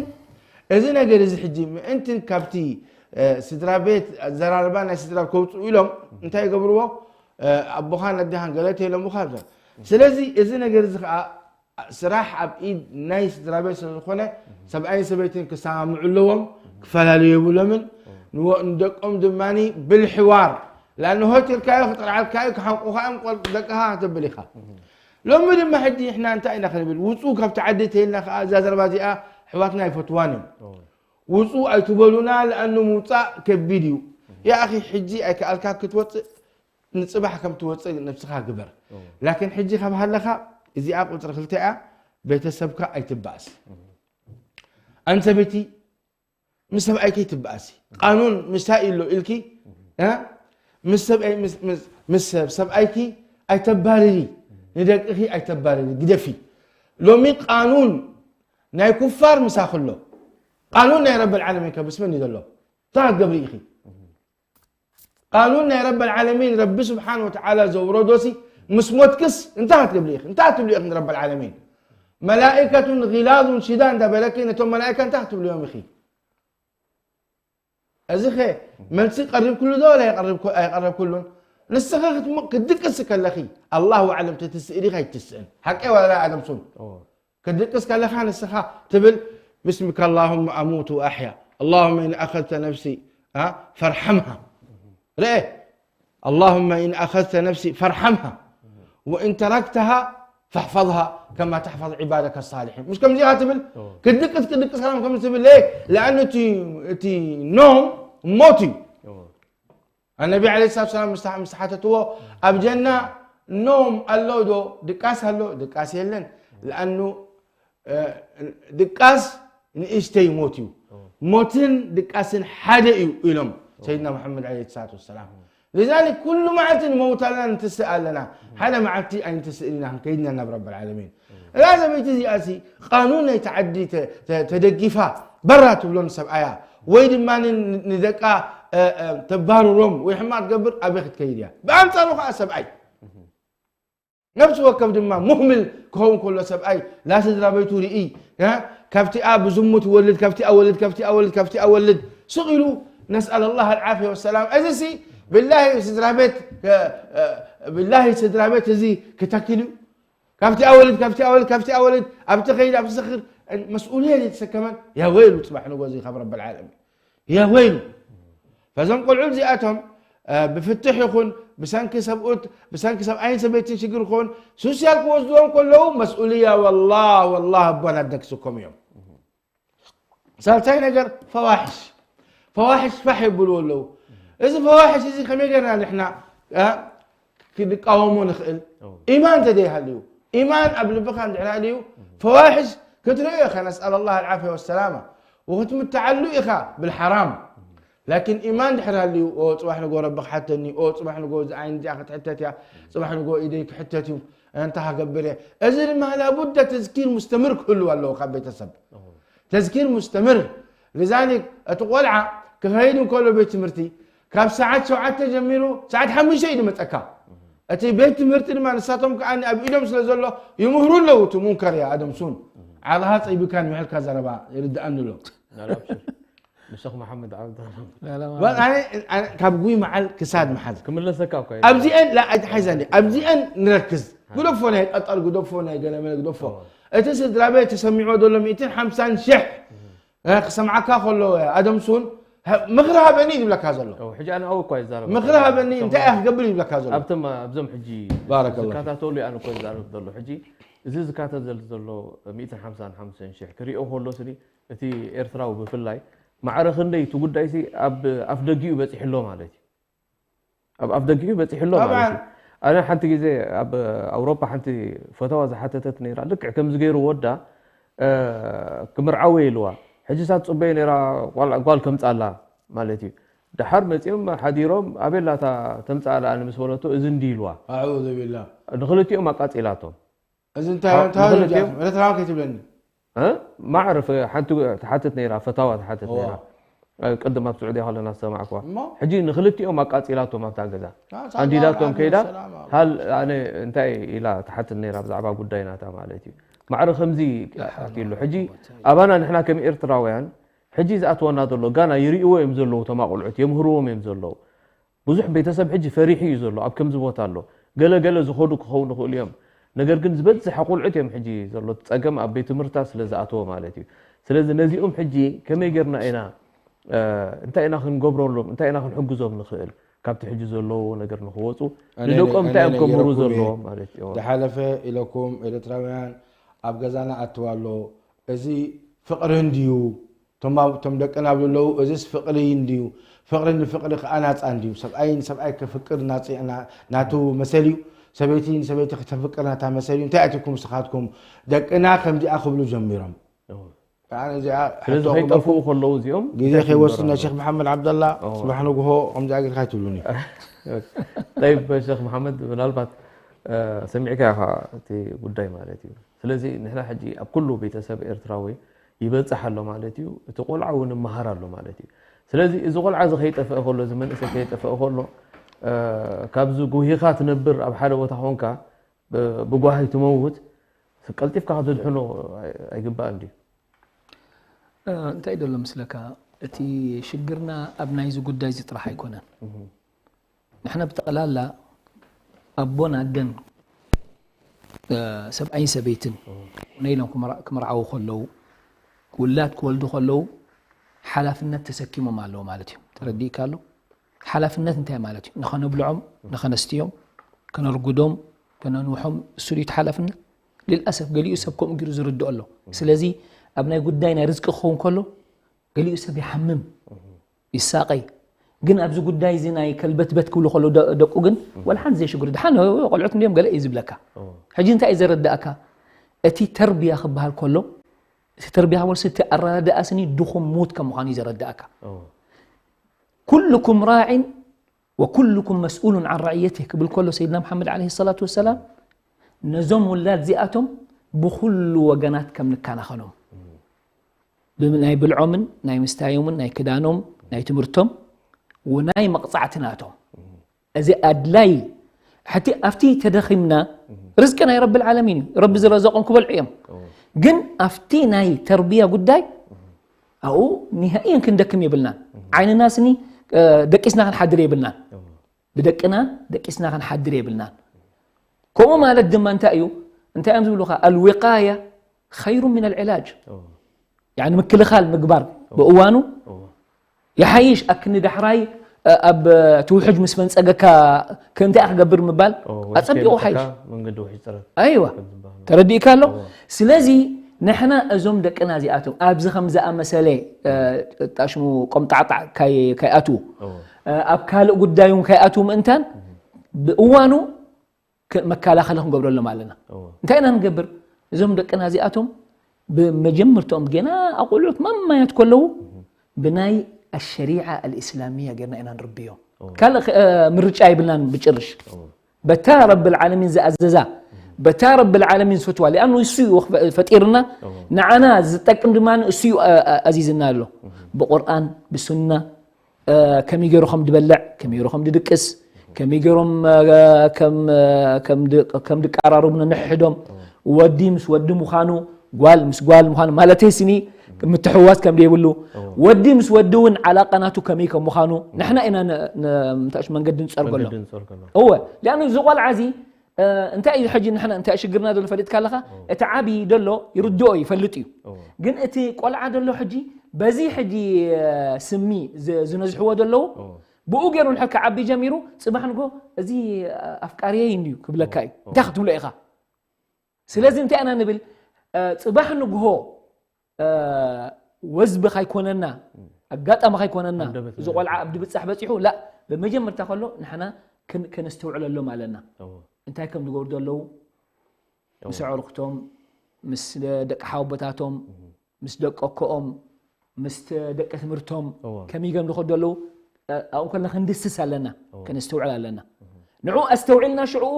እዚ ነገር እዚ ሕጂ ምእንትን ካብቲ፣ እ፣ ስድራ ቤት ኣዘራርባ ናይ ስድራ ከውፅኡ ኢሎም፣ እንታይ ይገብርዎ? እ፣ ኣቦኻን ኣዴኻን ገለ ተይሎምኻ። ስለዚ፣ እዚ ነገር እዚ ከዓ ስራሕ ኣብ ኢድ ናይ ስድራ ቤት ስለ ዝኾነ፣ ሰብኣይን ሰበይትን ክሰማምዑ ኣለዎም፣ ክፈላለዩ የብሎምን። ንወ-፣ ንደቆም ድማ ብልሕዋር፣ ለኣን ሆቴልካዮ ክጥርዓልካዮ ክሓንቁኻ እዮም ቆል-፣ ደቅኻ ክትብል ኢኻ። ሎሚ ድማ ሕጂ ንሕና እንታይ ኢና ክንብል? ውጹ ካብቲ ዓዲ ተይልና ከኣ እዛ ዘረባ እዚኣ ኣሕዋትና ኣይፈትዋን እዮም። እዎ። ውጹ ኣይትበሉና፣ ለኣኑ ምውጻእ ከቢድ እዩ። ያ ኣኺ፣ ሕጂ ኣይከኣልካ ክትወጽእ፣ ንጽባሕ ከም ትወጽእ ነብስኻ ግበር። እዎ። ላኪን ሕጂ ካብ ሃለኻ እዚኣ ቁጽሪ ክልተ እያ፣ ቤተሰብካ ኣይትባእስ። ኣንቲ ሰበይቲ ምስ ሰብኣይኪ ትበኣሲ። ቃኑን ምሳይ ኣሎ ኢልኪ፣ እ? ምስ ሰብኣይ-፣ ምስ፣ ምስ፣ ምስ ሰብ-፣ ሰብኣይኪ ኣይተባርሪ፣ ንደቅኺ ኣይተባርሪ፣ ግደፊ። ሎሚ ቃኑን ናይ ኩፋር ምሳኺ ኣሎ። ቃኑን ናይ ረበል ዓለሚን ከ ምስ መን እዩ ዘሎ? እንታይ ክትገብሪ ኢኺ? ቃኑን ናይ ረበል ዓለሚን ረቢ ስብሓን ወተዓላ ዘውረዶሲ ምስ ሞትክስ እንታይ ክትገብሪ ኢኺ? እንታይ ክትብሊ ኢኺ ንረበል ዓለሚን? መላኢከቱን ጊላዙን ሽዳድ እንዳበለኪ ነቶም መላኢካ እንታይ ክትብልዮም ኢኺ? እዚ ኸ መልሲ ቀሪብኩሉ ዶ ወላ ኣይቀሪብኩ-፣ ኣይቀረብኩሉን? ንስኺ ክትሞ-፣ ክትድቅሲ ከለኺ ኣላሁ ኣዕለም ተትስእሊ ኸይትስእን። ሓቀይ ወላ ኣደምሱን? እዎ። ክትድቅስ ከለኻ ንስኻ ትብል፣ ብስምከ ኣላሁመ ኣሙቱ ወኣሕያ፣ ኣላሁመ ኢን ኣኸዝተ ነፍሲ፣ አ፣ ፈርሐምሃ። ርአ፣ ኣላሁመ ኢን ኣኸዝተ ነፍሲ ፈርሐምሃ፣ ወኢን ተረክተሃ ፈሕፈዝሃ ከማ ተሕፈዝ ዒባደከ ሳሊሒን። ምሽ ከምዚኣ ትብል፣ እዎ። ክትድቅስ፣ ክትድቅስ ከለኻ ከምዚ ትብል፣ ለየ፣ ለኣኑ እቲ፣ እቲ ኖም ሞት እዩ። እዎ። ኣነቢ ዓለይሂ ሰላቱ ወሰላም ምስ ተሓ-፣ ምስ ተሓተትዎ፣ ኣብ ጀና ኖም ኣሎ ዶ? ድቃስ ኣሎ? ድቃስ የለን። ለኣኑ፣ እ፣ ድቃስ ንእሽተይ ሞት እዩ። ሞትን ድቃስን ሓደ እዩ ኢሎም ሰይድና መሓመድ ዓለይሂ ሰላቱ ወሰላም። ሊዛሊክ ኩሉ መዓልቲ ንመውት ኣለና፣ ንትስእ ኣለና። ሓደ መዓልቲ ኣይንትስእን ኢና፣ ክንከይድ ኢና ናብ ረበል ዓለሚን። እዛ ሰበይቲ እዚኣሲ ቃኑን ናይቲ ዓዲ ተ-፣ ተ-፣ ተደጊፋ በራ ትብሎ ንሰብኣያ፣ ወይ ድማ ን-፣ ንደቃ፣ እ፣ እ፣ ተባርሮም ወይ ሕማቕ ትገብር፣ ኣበይ ክትከይድ እያ? ብኣንጻሩ ከኣ ሰብኣይ ነፍሲ ወከፍ ድማ ሙህምል ክኸውን ከሎ ሰብኣይ ላ ስድራ ቤቱ ርኢ፣ እ፣ ካብቲኣ ብዝሙት ይወልድ፣ ካብቲኣ ወልድ፣ ካብቲኣ ወልድ፣ ካብቲኣ ወልድ፣ ስቕ ኢሉ ነስኣል ኣላህ ኣልዓፍያ ወሰላም። እዚሲ ብላሂ ስድራ ቤት፣ እ፣ እ፣ ብላሂ ስድራ ቤት እዚ ክተክል እዩ? ካብቲ ኣወልድ ካብቲ ኣወልድ ካብቲ ኣወልድ ኣብቲ ኸይድ ኣብቲ ሰኽር መስኡልየት የተሰከመን ያ ወይሉ ጽባሕ ንጎ እዚ ካብ ረብ ዓለሚን ያ ወይሉ ፈዞም ቆልዑ እዚኣቶም ብፍትሕ ይኹን ብሰንኪ ሰብኡት ብሰንኪ ሰብኣይን ሰበይትን ሽግር ክኾን ሱስያል ክወስድዎም ከለዉ መስኡልያ ወላ ወላ ኣቦን ኣደን ክስከሙ እዮም ሳልሳይ ነገር ፈዋሕሽ ፈዋሕሽ ፋሕ የብልዎ ኣለዉ እዚ ፈዋሕሽ እዚ ከመይ ገርና ንሕና ክንቃወሞ ንኽእል ኢማን ተደይሃልዩ ኢማን ኣብ ልብኻ እንድሕር ሃልዩ ፈዋሕሽ ክትርእዮ ኢኻ ነስኣል ኣላህ ኣልዓፍያ ወሰላማ ወክትምትዓሉ ኢኻ ብልሓራም ላኪን ኢማን ድሕር ሃልዩ ጽባሕ ንጎ ረቢ ክሓተኒ ጽባሕ ንጎ ዓይን እዚኣ ክትሕተት እያ ጽባሕ ንጎ ኢደይ ክሕተት እዩ እንታ ክገብር እየ እዚ ድማ ላቡደ ተዝኪር ሙስተምር ክህልው ኣለዎ ካብ ቤተሰብ ተዝኪር ሙስተምር لذلك እቲ ቆልዓ ክኸይድ እንከሎ ቤት ትምህርቲ ካብ ሰዓት ሸውዓተ ጀሚሩ ሰዓት ሓሙሽተ እዩ ዝመፀካ እቲ ቤት ትምህርቲ ድማ ንሳቶም ከዓ ኣብ ኢዶም ስለ ዘሎ ይምህሩ ኣለዉ እቲ ሙንከር ያ ኣደም ሱን ዓልኻ ፀይብካ ንውሕልካ ዘረባ ይርድኣኒ ኣሎ ንሸኽ መሓመድ ዓብድ ካብ ጉይ መዓል ክሳድ መሓዝ ክምለሰካ እኮ ኣብዚአን ኣይትሓይዛኒ ኣብዚአን ንረክዝ ግደፎ ናይ ቀጠር ግደፎ ናይ ገለመለ ግደፎ እቲ ስድራ ቤት ተሰሚዕዎ ዘሎ ሚእትን ሓምሳን ሽሕ ክሰምዓካ ከሎ ኣደምሱን ምኽሪ ሃበኒ ይብለካ ዘሎ ሕጂ ኣነ ኣው እኳ ይዛረብ ምኽሪ ሃበኒ እንታይ እያ ክገብር ይብለካ ዘሎ ኣብቶም ኣብዞም ሕጂ ባረከላህ ዝከታተሉ ኣነ እኮ ይዛረብ ዘሎ ሕጂ እዚ ዝካተት ዘሎ ዘሎ ሚእትን ሓምሳን ሓሙሽተን ሽሕ ክሪኦ ከሎ ስኒ እቲ ኤርትራዊ ብፍላይ ማዕረ ክንደይ እቲ ጉዳይ ሲ ኣብ ኣፍ ደጊኡ በፂሑ ኣሎ ማለት እዩ ኣብ ኣፍ ደጊኡ በፂሑ ኣሎ ማለት እዩ ኣነ ሓንቲ ግዜ ኣብ ኣውሮፓ ሓንቲ ፈተዋ ዝሓተተት ነይራ ልክዕ ከምዚ ገይሩ ወዳ ክምርዓወ ኢልዋ ሕጂ ሳ ትፅበዮ ነይራ ጓል ከምፃላ ማለት እዩ ደሓር መፂኦም ሓዲሮም ኣበይ ኣላ እታ ተምፅኣ ደኣ ምስ በለቶ እዚ እንዲ ኢልዋ ኣዑዙ ቢላህ ንክልቲኦም ኣቃፂላቶም እዚ እንታይ እንታይ ንክልቲኦም- ኤርትራዊ ከይትብለኒ እ? ማዕረ ፈ- ሓንቲ ትሓትት ነይራ ፈታዋ ትሓትት ነይራ ቅድም ኣብ ስዑድያ ከለና ዝሰማዕኩዋ እሞ? ሕጂ ንክልቲኦም ኣቃፂላቶም ኣብታ ገዛ ኣንዲዳቶም ከይዳ ሃል ኣነ እንታይ ኢላ ትሓትት ነይራ ብዛዕባ ጉዳይ ናታ ማለት እዩ ማዕረ ከምዚ ኣትሉ ሕጂ ኣባና ንሕና ከም ኤርትራውያን ሕጂ ዝኣትወና ዘሎ ጋና ይርእዎ እዮም ዘለዉ ተማቆልዑት የምህርዎም እዮም ዘለዉ ብዙሕ ቤተሰብ ሕጂ ፈሪሑ እዩ ዘሎ ኣብ ከምዚ ቦታ ኣሎ ገለ ገለ ዝኸዱ ክኸውን ይኽእሉ እዮም ነገር ግን ዝበዝሐ ቁልዑት እዮም ሕጂ ዘሎ ጸገም ኣብ ቤት ትምህርታ ስለ ዝኣተወ ማለት እዩ ስለዚ ነዚኦም ሕጂ ከመይ ጌርና ኢና እንታይ ኢና ክንገብረሎም እንታይ ኢና ክንሕግዞም ንኽእል ካብቲ ሕጂ ዘለዎ ነገር ንኽወፁ ንደቆም እንታይ እዮም ከምህሩ ዘለዎም ማለት እዩ ዝሓለፈ ኢለኩም ኤርትራውያን ኣብ ገዛና ኣትዋ ኣሎ እዚ ፍቕሪ እንድዩ እቶም ደቅና ኣብ ዘለዉ እዚስ ፍቕሪ እንድዩ ፍቕሪ ንፍቕሪ ከዓ ናፃ እንድዩ ሰብኣይ ንሰብኣይ ከፍቅር ናፅና ናቱ መሰል እዩ ሰበይቲ ንሰበይቲ ከተፍቅር ናታ መሰል እዩ እንታይ ኣትኩም ስኻትኩም ደቅና ከምዚኣ ክብሉ ጀሚሮም ስለዚ ከይጠፍኡ ከለዉ እዚኦም ግዜ ከይወስድ ናይ ሸክ መሓመድ ዓብደላ ፅባሕ ንግሆ ከምዚኣ ጌርካ ይትብሉኒ ጠይብ ሸክ መሓመድ ምናልባት ሰሚዕካ ኢኻ እቲ ጉዳይ ማለት እዩ ስለዚ ንሕና ሕጂ ኣብ ኩሉ ቤተሰብ ኤርትራዊ ይበፅሕ ኣሎ ማለት እዩ እቲ ቆልዓ እውን ይመሃር ኣሎ ማለት እዩ ስለዚ እዚ ቆልዓ እዚ ከይጠፍአ ከሎ እዚ መንእሰይ ከይጠፍአ ከሎ ካብዚ ጉሂኻ ትነብር ኣብ ሓደ ቦታ ኮንካ ብጓሂ ትመውት ቀልጢፍካ ክትድሕኖ ኣይግባእን ድዩ እንታይ ደሎ ምስለካ እቲ ሽግርና ኣብ ናይዚ ጉዳይ እዚ ጥራሕ ኣይኮነን ንሕና ብጠቕላላ ኣቦን ኣደን ሰብኣይን ሰበይትን ኮነ ኢሎም ክምርዓዉ ከለዉ ውላድ ክወልዱ ከለዉ ሓላፍነት ተሰኪሞም ኣለዉ ማለት እዩ ተረዲእካ ኣሎ ሓላፍነት እንታይ ማለት እዩ ንኸነብልዖም ንኸነስትዮም ከነርጉዶም ከነንውሖም እሱ ድዩ ሓላፍነት ልልኣሰፍ ገሊኡ ሰብ ከምኡ ጊሩ ዝርድኦ ኣሎ ስለዚ ኣብ ናይ ጉዳይ ናይ ርዝቂ ክኸውን ከሎ ገሊኡ ሰብ ይሓምም ይሳቐይ ግን ኣብዚ ጉዳይ እዚ ናይ ከልበትበት ክብሉ ከለዉ ደቁ ግን ወላ ሓንቲ ዘይሽግሩ ድሓን ቆልዑት እንዲዮም ገለ እዩ ዝብለካ ሕጂ እንታይ እዩ ዘረዳእካ እቲ ተርብያ ክበሃል ከሎ እቲ ተርብያ ክበልሲ እቲ ኣረዳድኣ ስኒ ድኹም ሙት ከም ምዃኑ እዩ ዘረዳእካ ኩልኩም ራዕን ወኩልኩም መስኡሉን ዓን ራዕየትህ ክብል ከሎ ሰይድና መሓመድ ዓለይሂ ሰላቱ ወሰላም ነዞም ውላድ እዚኣቶም ብኩሉ ወገናት ከም ንከናኸኖም ብናይ ብልዖምን ናይ ምስታዮምን ናይ ክዳኖም ናይ ትምህርቶም ወናይ መቕፃዕቲ ናቶም እዚ ኣድላይ ሕቲ ኣብቲ ተደኺምና ርዝቂ ናይ ረቢ ልዓለሚን እዩ ረቢ ዝረዘቆም ክበልዑ እዮም ግን ኣብቲ ናይ ተርብያ ጉዳይ ኣብኡ ኒሃእየን ክንደክም የብልናን ዓይንና ስኒ ደቂስና ክንሓድር የብልናን ብደቅና ደቂስና ክንሓድር የብልናን ከምኡ ማለት ድማ እንታይ እዩ እንታይ እዮም ዝብሉኻ? الوقاية خير من العلاج. ያኒ ምክልኻል ምግባር ብእዋኑ ይሓይሽ። ኣክኒ ዳሕራይ ኣብ ትውሕጅ ምስ ፈንፀገካ ከምንታይ ክገብር ምባል ኣፀቢቑ ሓይሽ። ኣይዋ፣ ተረዲእካ ኣሎ። ስለዚ ንሕና እዞም ደቅና እዚኣቶም ኣብዚ ከም ዝኣመሰለ ጣሽሙ ቆምጣዕጣዕ ካይኣትዉ፣ ኣብ ካልእ ጉዳይ እውን ካይኣትዉ ምእንታን ብእዋኑ መከላኸሊ ክንገብረሎም ኣለና። እንታይ ኢና ንገብር? እዞም ደቅና እዚኣቶም ብመጀመርትኦም ገና ኣቆልዑት ማማያት ከለዉ ብናይ ኣሸሪዓ ኣልእስላሚያ ጌርና ኢና ንርብዮም። ካልእ ምርጫ ይብልናን ብጭርሽ። በታ ረብል ዓለሚን ዝኣዘዛ፣ በታ ረብል ዓለሚን ዝፈትዋ፣ ሊኣኑ እሱ እዩ ፈጢርና፣ ንዓና ዝጠቅም ድማ እሱ እዩ ኣዚዝና ኣሎ። ብቁርኣን ብሱና ከመይ ገይሩ ከም ድበልዕ፣ ከመይ ገይሩ ከም ድድቅስ፣ ከመይ ገይሮም ከም ድቀራረቡ ነንሕድሕዶም፣ ወዲ ምስ ወዲ ምዃኑ፣ ጓል ምስ ጓል ምዃኑ፣ ማለተይ ስኒ ምትሕውዋስ ከም ደይብሉ፣ ወዲ ምስ ወዲ እውን ዓላቃ ናቱ ከመይ ከም ምዃኑ ንሕና ኢና ምታሽ መንገዲ ንፀርገሎም። እወ፣ ሊኣኑ እዚ ቆልዓ እዚ እንታይ እዩ ሕጂ ንሕና እንታይ ሽግርና ዘሎ ፈሊጥካ ኣለኻ? እቲ ዓቢ ደሎ ይርድኦ ይፈልጥ እዩ። ግን እቲ ቆልዓ ደሎ ሕጂ በዚ ሕጂ ስሚ ዝነዝሕዎ ደለዉ ብኡ ገይሩ ንሕር ክዓቢ ጀሚሩ፣ ጽባሕ ንጎ እዚ ኣፍቃሪየይ እንድዩ ክብለካ እዩ። እንታይ ክትብሎ ኢኻ? ስለዚ እንታይ ኢና ንብል? ጽባሕ ንግሆ ወዝቢ ካይኮነና፣ ኣጋጣሚ ካይኮነና፣ እዚ ቆልዓ ኣብ ድብጻሕ በጺሑ ላ፣ ብመጀመርታ ከሎ ንሕና ከነስተውዕለሎም ኣለና። እንታይ ከም ዝገብሩ ዘለዉ፣ ምስ ኣዕሩኽቶም፣ ምስ ደቂ ሓወቦታቶም፣ ምስ ደቂ ኣኮኦም፣ ምስ ደቂ ትምህርቶም ከመይ ገም ዝኸዱ ዘለዉ ኣብኡ ከለና ክንድስስ ኣለና፣ ከነስተውዕል ኣለና። ንዑ ኣስተውዒልና ሽዕኡ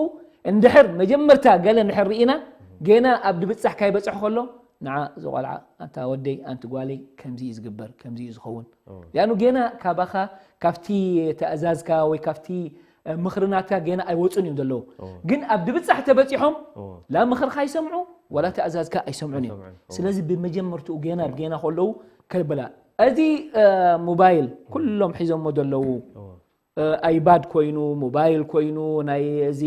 እንድሕር መጀመርታ ገለ እንድሕር ርኢና፣ ጌና ኣብ ድብጻሕ ካይበጽሕ ከሎ፣ ንዓ እዚ ቆልዓ፣ ኣንታ ወደይ፣ ኣንቲ ጓለይ፣ ከምዚ እዩ ዝግበር፣ ከምዚ እዩ ዝኸውን። ሊኣኑ ጌና ካባኻ፣ ካብቲ ተእዛዝካ ወይ ካብቲ ምኽርናትካ ጌና ኣይወጹን እዮም ዘለዉ። ግን ኣብ ድብጻሕ ተበጺሖም፣ ላ ምኽርካ ኣይሰምዑ፣ ወላ ተእዛዝካ ኣይሰምዑን እዮም። ስለዚ ብመጀመርትኡ ጌና ብጌና ከለዉ ከይበላ፣ እዚ ሞባይል ኩሎም ሒዞሞ ዘለዉ፣ ኣይባድ ኮይኑ፣ ሞባይል ኮይኑ፣ ናይ እዚ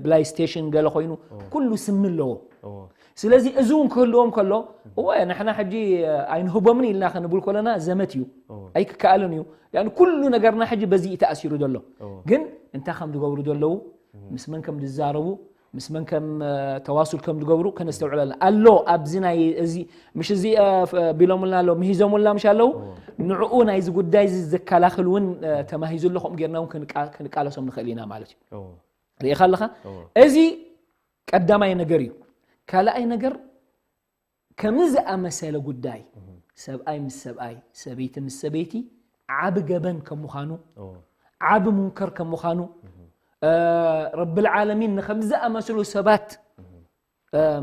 ብላይስቴሽን ገለ ኮይኑ፣ ኩሉ ስሚ ኣለዎ። ስለዚ እዚ እውን ክህልዎም ከሎ፣ እወ፣ ንሕና ሕጂ ኣይንህቦምን ኢልና ክንብል ከለና ዘመት እዩ። ኣይክከኣልን እዩ። ያን ኩሉ ነገርና ሕጂ በዚ እዩ ተኣሲሩ ዘሎ። ግን እንታይ ከም ዝገብሩ ዘለዉ፣ ምስ መን ከም ዝዛረቡ፣ ምስ መን ከም ተዋሱል ከም ዝገብሩ ከነስተውዕል ኣለና። ኣሎ ኣብዚ ናይ እዚ፣ ምሽ እዚ ቢሎምልና ኣሎ፣ ምሂዞምልና ምሽ ኣለዉ፣ ንዕኡ ናይዚ ጉዳይ እዚ ዘከላኽል እውን ተማሂዙ ኣሎ፣ ከምኡ ጌርና እውን ክንቃ-፣ ክንቃለሶም ንኽእል ኢና ማለት እዩ። ርኢኻ ኣለኻ? እዚ ቀዳማይ ነገር እዩ። ካልኣይ ነገር፣ ከምዚ ዝኣመሰለ ጉዳይ፣ ሰብኣይ ምስ ሰብኣይ፣ ሰበይቲ ምስ ሰበይቲ፣ ዓቢ ገበን ከም ምዃኑ፣ ዓቢ ሙንከር ከም ምዃኑ፣ ረብል ዓለሚን ንከምዚ ዝኣመሰሉ ሰባት፣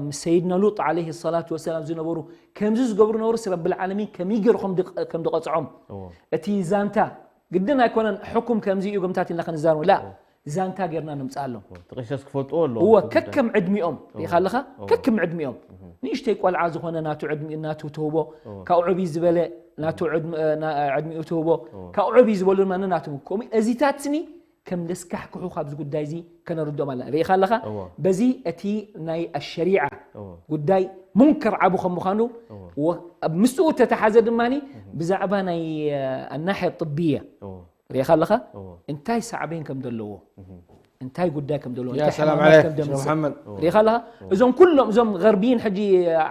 ምስ ሰይድና ሉጥ ዓለይሂ ሰላቱ ወሰላም ዝነበሩ ከምዚ ዝገብሩ ነበሩስ፣ ረብል ዓለሚን ከመይ ገይሩ ከም ድቕ-፣ ከም ድቐጽዖም፣ እቲ ዛንታ ግድን ኣይኮነን፣ ሕኩም ከምዚ እዩ፣ ግምታት ኢልና ክንዛረብ፣ ላ፣ ዛንታ ጌርና ንምጽኣሎም። እቲ ቀሸስ ክፈልጥዎ ኣለዎም፣ እወ፣ እቲ ጉዳይ። ከከም ዕድሚኦም፣ እወ። ርኢኻ ኣለኻ? እወ። ከከም ዕድሚኦም። እህ። ንእሽተይ ቆልዓ ዝኾነ ናቱ ዕድሚ-፣ ናቱ ትህቦ፣ እወ። ካብኡ ዕብይ ዝበለ ናቱ እህ። ዕድሚ-፣ እ፣ ና-፣ ዕድሚኡ ትህቦ፣ እወ። ካብኡ ዕብይ ዝበሉ ድማ ናቱ። ከምኡ እዚታት ስኒ ከም ለስካሕክሑ ካብዚ ጉዳይ እዚ ከነርድኦም ኣለና። ርኢኻ ኣለኻ? እወ። በዚ እቲ ናይ ኣሸሪዓ እወ። ጉዳይ ሙንከር ዓቡ ከም ምዃኑ፣ እወ። ወ-፣ ኣብ ምስኡ ተተሓዘ ድማኒ እህ። ብዛዕባ ናይ፣ እ፣ ኣናሕያ ጥብያ እወ። ርኢኻ ኣለኻ? እዎ። እንታይ ሳዕቤን ከም ዘለዎ፣ እህ። እንታይ ጉዳይ ከም ዘለዎ፣ ያ እንታይ ሰላም ሕማማት ዓለይክ፣ ከም ሸኽ ደምስስ። መሓመድ። እዎ። ርኢኻ ኣለኻ? እዎ። እዞም ኩሎም፣ እዞም ገርቢይን ሕጂ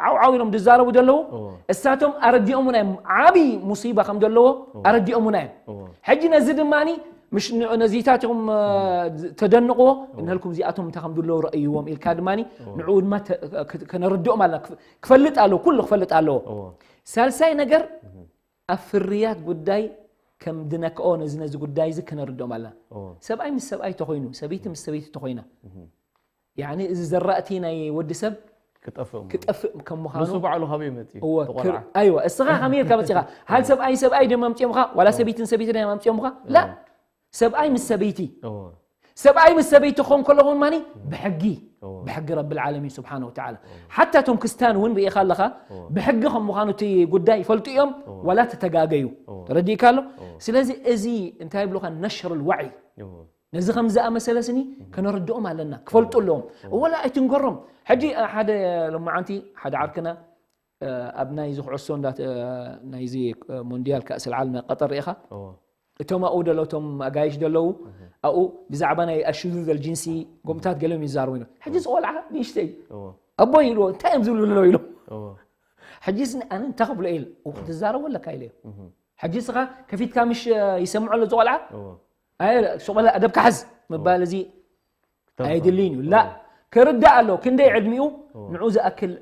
ዓው ዓው ኢሎም ዝዛረቡ ዘለዉ፣ እዎ። እሳቶም ኣረዲኦምና እዮም፣ ዓቢ ሙሲባ ከም ዘለዎ እዎ። ኣረዲኦምና እዮም። እዎ። ሕጂ ነዚ ድማኒ፣ ምሽ ን-፣ ነዚታትኩም፣ እ፣ እዎ። ተደንቕዎ፣ እዎ። እንህልኩም እዚኣቶም እንታይ ከም ዘለዉ ረእይዎም ኢልካ ድማኒ፣ እዎ። ንዕኡ ድማ ተ-፣ ክ-፣ ከነርድኦም ኣለና። ክፍ-፣ ክፈልጥ ኣለዎ፣ ኩሉ ክፈልጥ ኣለዎ። እዎ። ሳልሳይ ነገር፣ እህ። ኣብ ፍርያት ጉዳይ ከም ድነክኦ ነዚ፣ ነዚ ጉዳይ እዚ ክነርድኦም ኣለና። እዎ። ሰብኣይ ምስ ሰብኣይ ተኾይኑ፣ ሰበይቲ ምስ ሰበይቲ ተኾይና፣ እህ። ያኒ እዚ ዘራእቲ ናይ ወዲ ሰብ ክጠፍእ እሞ። ክጠፍእ ከም ምዃኑ ንሱ ባዕሉ ካበይ መጺኡ? እዎ፣ ተቖልዓ። ክር-፣ ኣይዋ፣ እስኻ ከመይ ኢልካ መጺኻ? ሃል እዎ። ሰብኣይ ሰብኣይ ድዮም ኣምጺኦምኻ? ዋላ እዎ። ሰበይቲ ንሰበይቲ ድዮም ኣምጺኦምኻ? እዎ። ላ፣ ሰብኣይ ምስ ሰበይቲ። እዎ። ሰብኣይ ምስ ሰበይቲ ክኾን ከሎ እውን ማኒ እዎ። ብሕጊ፣ እዎ። ብሕጊ ረብል ዓለሚን ስብሓነ ወተዓላ። እዎ። ሓታ እቶም ክስታን እውን ርኢኻ ኣለኻ፣ እዎ። ብሕጊ ከም ምዃኑ እቲ ጉዳይ ይፈልጡ እዮም፣ እዎ። ዋላ ተተጋገዩ። እዎ። ተረዲእካ ኣሎ? እዎ። ስለዚ እዚ እንታይ ይብሉኻ? ነሽር ልዋዒ። እዎ። ነዚ ከም ዝኣመሰለ ስኒ ከነረድኦም ኣለና፣ ክፈልጡ ኣለዎም። ወላ ኣይትንገሮም። ሕጂ ሓደ ሎማዓንቲ ሓደ ዓርክና ኣብ ናይዚ ኩዕሶ እንዳ ናይዚ ሞንዲያል ካእስ ዓለም ናይ ቀጠር ርኢኻ እቶም ኣብኡ ደለዉ እቶም ኣጋይሽ ደለዉ ኣብኡ ብዛዕባ ናይ ኣሽዙዝ ኣልጅንሲ ጎምታት ገሎም ይዛረቡ እዮም። ሕጂ ዝቆልዓ ንእሽተይ ኣቦ ኢልዎ እንታይ እዮም ዝብሉ ኣለዉ ኢሎም። ሕጂ ስኒ ኣነ እንታይ ክብሎ ኢል ክትዛረቡ ኣለካ ኢለ ሕጂ ስኻ ከፊትካ ምሽ ይሰምዖ ኣሎ ዝቆልዓ ኣይ ሱቆላ ኣደብካ ሓዝ ምባል እዚ ኣይድልን እዩ ላ ክርዳእ ኣሎ ክንደይ ዕድሚኡ ንዑ ዝኣክል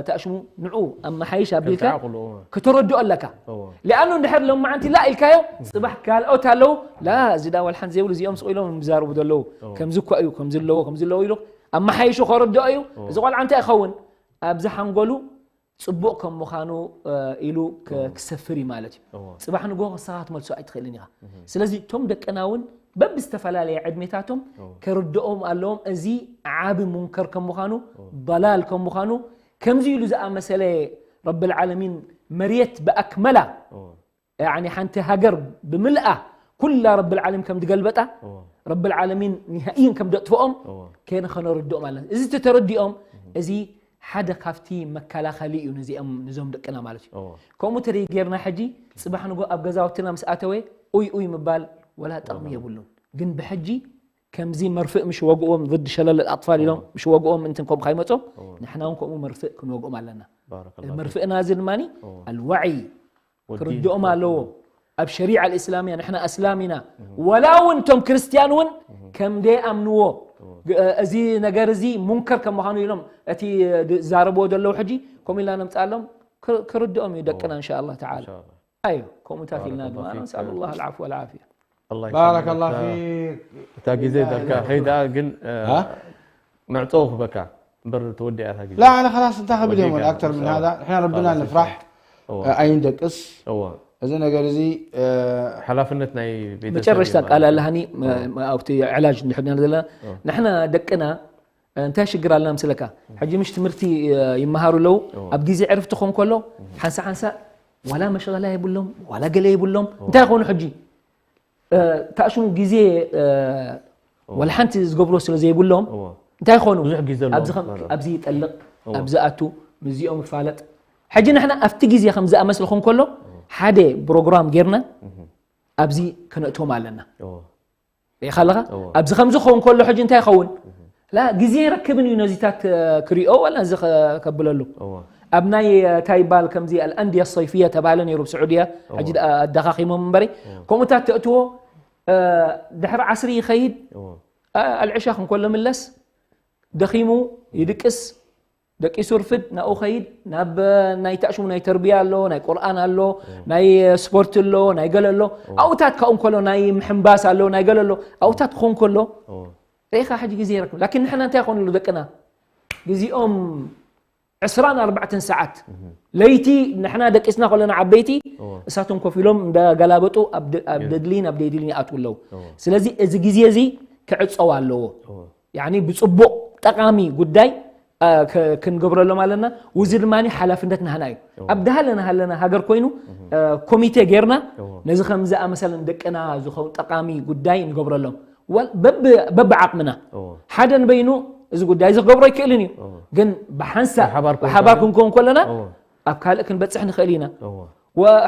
ተኣሽሙ ንዑ ኣመሓይሽ ኣቢልካ ክትረድኦ ኣለካ ሊኣኑ እንድሕር ሎማዓንቲ ላ ኢልካዮ ፅባሕ ካልኦት ኣለዉ ላ እዚ ዳ ወልሓን ዘይብሉ እዚኦም ስቕ ኢሎም ዝዛረቡ ዘለዉ ከምዚ እኳ እዩ ከምዚ ኣለዎ ከምዚ ኣለዎ ኢሉ ኣመሓይሹ ከረድኦ እዩ እዚ ቆልዓ እንታይ ይኸውን ኣብዚ ሓንጎሉ ፅቡቕ ከም ምዃኑ ኢሉ ክሰፍር እዩ ማለት እዩ። ፅባሕ ንጎ ክሳኻ ትመልሶ ኣይትኽእልን ኢኻ። ስለዚ እቶም ደቅና እውን በብዝተፈላለየ ዕድሜታቶም ክርድኦም ኣለዎም። እዚ ዓቢ ሙንከር ከም ምዃኑ፣ ضلال ከም ምዃኑ፣ ከምዚ ኢሉ ዝኣመሰለ ረብል ዓለሚን መርየት ብኣክመላ ያኒ ሓንቲ ሃገር ብምልኣ ኩላ ረብል ዓለሚን ከም ዝገልበጣ ረብል ዓለሚን ኒሃኢን ከም ደጥፍኦም ከነ ከነርድኦም ኣለና። እዚ ተተረዲኦም እዚ ሓደ ካብቲ መከላኸሊ እዩ ነዚኦም ንዞም ደቅና ማለት እዩ። ከምኡ ተደይ ጌርና ሕጂ ጽባሕ ንጎ ኣብ ገዛውትና ምስ ኣተወ ኡይ ኡይ ምባል ወላ ጠቕሚ የብሉን። ግን ብሕጂ ከምዚ መርፍእ ምሽ ወግኦም ضد شلل الأطفال ኢሎም ምሽ ወግኦም እንትን ከምኡ ካይመጾም ንሕና እውን ከምኡ መርፍእ ክንወግኦም ኣለና። መርፍእና እዚ ድማ ኣልዋዒ ክርድኦም ኣለዎ ኣብ ሸሪዓ الإسلامية ንሕና ኣስላም ኢና ወላ እውን እቶም ክርስትያን እውን ከም ደይኣምንዎ እዚ ነገር እዚ ሙንከር ከም ምዃኑ ኢሎም እቲ ዝዛረብዎ ዘለዉ ሕጂ ከምኡ ኢልና ነምፅኣሎም ክርድኦም እዩ ደቅና እንሻ ኣላህ ተዓላ ኣዩ ከምኡታት ኢልና ድማ ነስኣሉ ላህ العفو والعافية ባረከላ ፊክ እታ ግዜ ደካ ከይዳ ግን ምዕፀው ክበካ እምበር ተወዲኣ እታ ግዜ لا أنا خلاص انتهى باليوم أكثر من هذا نحن ربنا نفرح ኣይንደቅስ እዚ ነገር እዚ ሓላፍነት ናይ መጨረሽታ ቃል ኣለሃኒ ኣብቲ ዕላጅ እንድሕር ዘለና ዘለና ንሕና ደቅና እንታይ ሽግር ኣለና ምስለካ ሕጂ ምሽ ትምህርቲ ይመሃሩ ኣለዉ ኣብ ግዜ ዕርፍቲ ኾን ከሎ ሓንሳ ሓንሳ ዋላ መሸغላ የብሎም ዋላ ገለ የብሎም እንታይ ይኾኑ ሕጂ ታእሽሙ ግዜ ወላ ሓንቲ ዝገብሮ ስለ ዘይብሎም እንታይ ይኾኑ ብዙሕ ግዜ ኣለዎም ኣብዚ ይጠልቕ ኣብዚ ኣቱ ምስዚኦም ይፋለጥ ሕጂ ንሕና ኣብቲ ግዜ ከም ዝኣመስል ኾን ከሎ ሓደ ፕሮግራም ጌርና ኣብዚ ከነእትዎም ኣለና ሪኢኻ ኣለኻ ኣብዚ ከምዚ ክኸውን ከሎ ሕጂ እንታይ ይኸውን ላ ግዜ ይረክብን እዩ ነዚታት ክሪኦ ወላ እዚ ከብለሉ ኣብ ናይ እንታይ ይባል ከምዚ ኣልኣንድያ ሰይፍያ ተባሃለ ነይሩ ብስዑድያ ሕጂ ኣዳኻኺሞም እምበሪ ከምኡታት ተእትዎ ድሕሪ ዓስሪ ይኸይድ ኣልዕሻ ክንኮሎ ምለስ ደኺሙ ይድቅስ ደቂሱ ርፍድ ናብኡ ኸይድ ናብ ናይ ታእሽሙ ናይ ተርቢያ ኣሎ ናይ ቁርኣን ኣሎ ናይ ስፖርት ኣሎ ናይ ገለ ኣሎ ኣብኡታት ካብኡ እንከሎ ናይ ምሕንባስ ኣሎ ናይ ገለ ኣሎ ኣብኡታት ክኾን ከሎ ርኢኻ ሕጂ ግዜ ይረክብ ላኪን ንሕና እንታይ ይኾንሉ ደቅና ግዜኦም ዕስራን ኣርባዕተን ሰዓት ለይቲ ንሕና ደቂስና ከለና ዓበይቲ እሳቶም ኮፍ ኢሎም እንዳገላበጡ ኣብ ደድልይን ኣብ ደይድልን ይኣትዉ ኣለዉ ስለዚ እዚ ግዜ እዚ ክዕፀው ኣለዎ ያኒ ብፅቡቕ ጠቓሚ ጉዳይ ክንገብረሎም ኣለና ውዚ ድማ ሓላፍነት ናህና እዩ ኣብ ደሃለና ሃለና ሃገር ኮይኑ ኮሚቴ ጌርና ነዚ ከም ዝኣመሰለን ደቅና ዝኸውን ጠቓሚ ጉዳይ ንገብረሎም በብዓቕምና ሓደ ንበይኑ እዚ ጉዳይ እዚ ክገብሮ ኣይክእልን እዩ ግን ብሓንሳብ ብሓባር ክንከውን ከለና ኣብ ካልእ ክንበፅሕ ንኽእል ኢና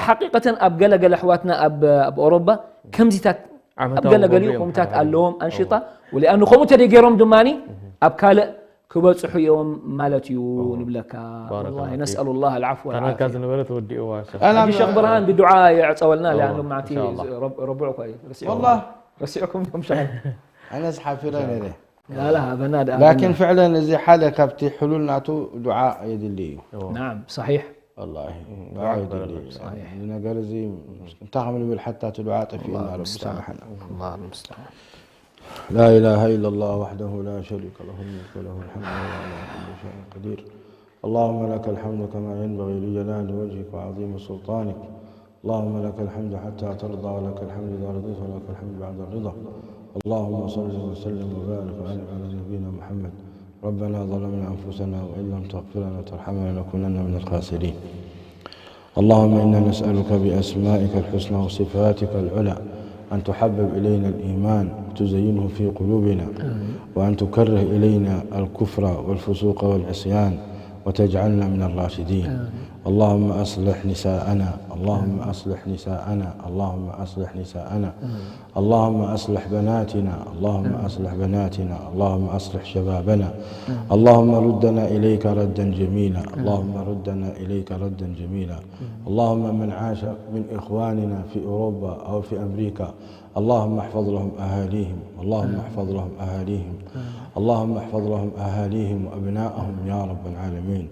ሓቂቀተን ኣብ ገለገለ ኣሕዋትና ኣብ ኦሮባ ከምዚታት ኣብ ገለገሊኡ ከምታት ኣለዎም ኣንሽጣ ወሊኣኑ ከምኡ ተደይ ገይሮም ድማ ኣብ ካልእ ክበፅሑ እዮም ማለት እዩ ንብለካ ነስኣሉ ላ ልዓፍ ወልዓፍያ ዝነበረ ተወዲእዋ ሸክ ብርሃን ብዱዓ የዕፀወልና ሊኣኑ ማዕቲ ረቡዕ እኳ እዩ ረሲዕኩም እዮም ሸክ ኣነስ ሓፊረ ነረ ላላ ሃበና ደኣ ላኪን ፍዕለን እዚ ሓደ ካብቲ ሕሉል ናቱ ዱዓ የድሊ እዩ ናም ሰሒሕ ወላሂ ዱዓ የድሊ እዩ እዚ ነገር እዚ እንታይ ከም ንብል ሓታ እቲ ዱዓ ጠፊእና ረቢ ሰማሓና لا إله إلا الله وحده لا شريك له الملك وله الحمد وهو على كل شيء قدير اللهم لك الحمد كما ينبغي لجلال وجهك وعظيم سلطانك اللهم لك الحمد حتى ترضى ولك الحمد إذا رضيت ولك الحمد بعد الرضا اللهم صل وسلم وبارك وأنعم على نبينا محمد ربنا ظلمنا أنفسنا وإن لم تغفر لنا وترحمنا لنكونن من الخاسرين اللهم إنا نسألك بأسمائك الحسنى وصفاتك العلى أن تحبب إلينا الإيمان وتزينه في قلوبنا، وأن تكره إلينا الكفر والفسوق والعصيان وتجعلنا من الراشدين. اللهم أصلح نساءنا، اللهم أصلح نساءنا، اللهم أصلح نساءنا. اللهم أصلح بناتنا، اللهم أصلح بناتنا، اللهم أصلح شبابنا. اللهم ردنا إليك ردا جميلا، اللهم ردنا إليك ردا جميلا. اللهم من عاش من إخواننا في أوروبا أو في أمريكا، اللهم احفظ لهم أهاليهم، اللهم احفظ لهم أهاليهم، اللهم احفظ لهم أهاليهم وأبناءهم يا رب العالمين.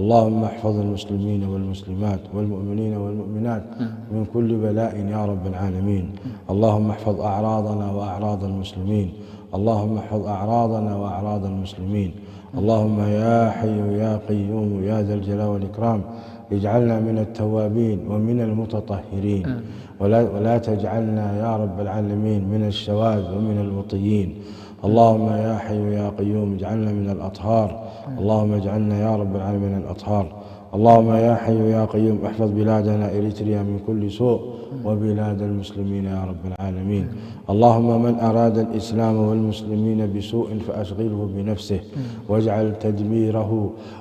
اللهم احفظ المسلمين والمسلمات والمؤمنين والمؤمنات من كل بلاء يا رب العالمين. اللهم احفظ أعراضنا وأعراض المسلمين. اللهم احفظ أعراضنا وأعراض المسلمين. اللهم يا حي يا قيوم يا ذا الجلال والإكرام، اجعلنا من التوابين ومن المتطهرين. ولا، ولا تجعلنا يا رب العالمين من الشواذ ومن المطيين. اللهم يا حي يا قيوم اجعلنا من الأطهار. اللهم اجعلنا يا رب العالمين من الأطهار. اللهم يا حي يا قيوم احفظ بلادنا إريتريا من كل سوء وبلاد المسلمين يا رب العالمين. اللهم من أراد الإسلام والمسلمين بسوء فأشغله بنفسه واجعل تدميره،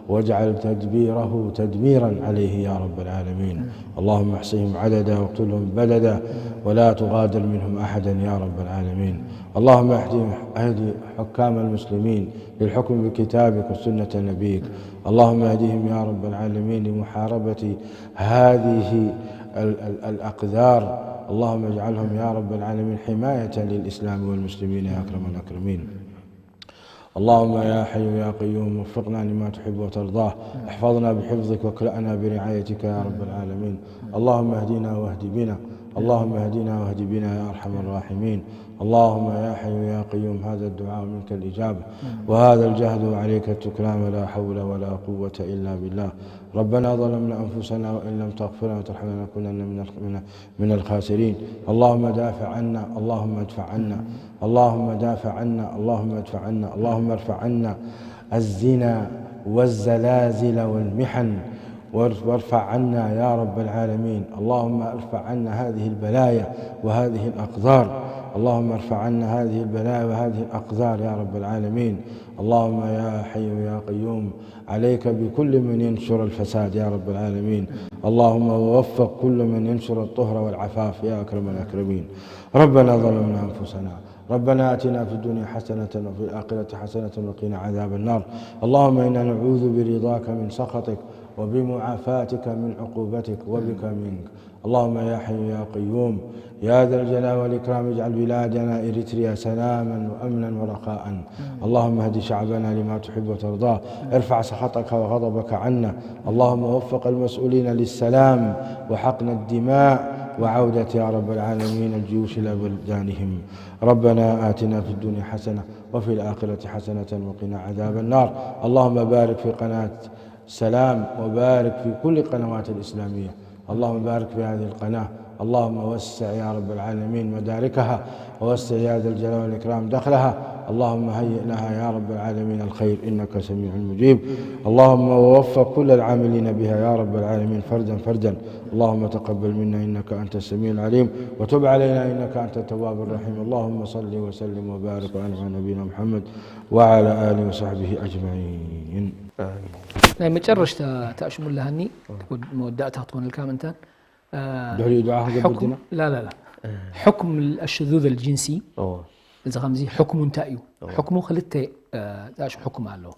واجعل تدبيره تدميرا عليه يا رب العالمين. اللهم احصهم عددا واقتلهم بددا ولا تغادر منهم أحدا يا رب العالمين. اللهم اهد، اهد حكام المسلمين للحكم بكتابك وسنة نبيك. اللهم اهدهم يا رب العالمين لمحاربة هذه ال-، ال-، الأقدار. اللهم اجعلهم يا رب العالمين حماية للإسلام والمسلمين يا أكرم الأكرمين. اللهم يا حي يا قيوم وفقنا لما تحب وترضاه. احفظنا بحفظك واكلأنا برعايتك يا رب العالمين. اللهم اهدنا واهد بنا. اللهم اهدنا واهد بنا يا أرحم الراحمين. اللهم يا حي يا قيوم هذا الدعاء منك الإجابة وهذا الجهد وعليك التكلان ولا حول ولا قوة إلا بالله. ربنا ظلمنا أنفسنا وإن لم تغفر لنا وترحمنا لنكونن من الخ-، من من الخاسرين. اللهم دافع عنا، اللهم ادفع عنا، اللهم دافع عنا، اللهم ادفع عنا، اللهم ارفع عنا الزنا والزلازل والمحن، وار-، وارفع عنا يا رب العالمين. اللهم ارفع عنا هذه البلايا وهذه الأقدار. اللهم ارفع عنا هذه البلايا وهذه الأقدار يا رب العالمين. اللهم يا حي يا قيوم عليك بكل من ينشر الفساد يا رب العالمين. اللهم ووفق كل من ينشر الطهر والعفاف يا أكرم الأكرمين. ربنا ظلمنا أنفسنا، ربنا آتنا في الدنيا حسنة وفي الآخرة حسنة وقنا عذاب النار. اللهم إنا نعوذ برضاك من سخطك وبمعافاتك من عقوبتك وبك منك. اللهم يا حي يا قيوم يا ذا الجلال والإكرام اجعل بلادنا إريتريا سلاما وأمنا ورخاء. اللهم اهد شعبنا لما تحب وترضى. ارفع سخطك وغضبك عنا. اللهم وفق المسؤولين للسلام وحقن الدماء وعودة يا رب العالمين الجيوش إلى بلدانهم. ربنا آتنا في الدنيا حسنة وفي الآخرة حسنة وقنا عذاب النار. اللهم بارك في قناة سلام وبارك في كل القنوات الإسلامية. اللهم بارك في هذه القناة. اللهم وسع يا رب العالمين مداركها، ووسع يا ذا الجلال والإكرام دخلها. اللهم هيئ لها يا رب العالمين الخير إنك سميع مجيب. اللهم ووفق كل العاملين بها يا رب العالمين فردا فردا. اللهم تقبل منا إنك أنت السميع العليم وتب علينا إنك أنت التواب الرحيم. اللهم صل وسلم وبارك وأنعم على نبينا محمد وعلى آله وصحبه أجمعين. ናይ መጨረሽታ ተኣሽሙላሃኒ መወዳእታ ክትኾነልካ ምእንታን ድሕሪኡ ዱዓ ክገብር ዲና? لا لا لا حكم الشذوذ الجنسي እዚ ከምዚ ሕክሙ እንታይ እዩ ሕክሙ ክልተ ተኣሽ ሕክም ኣለዎ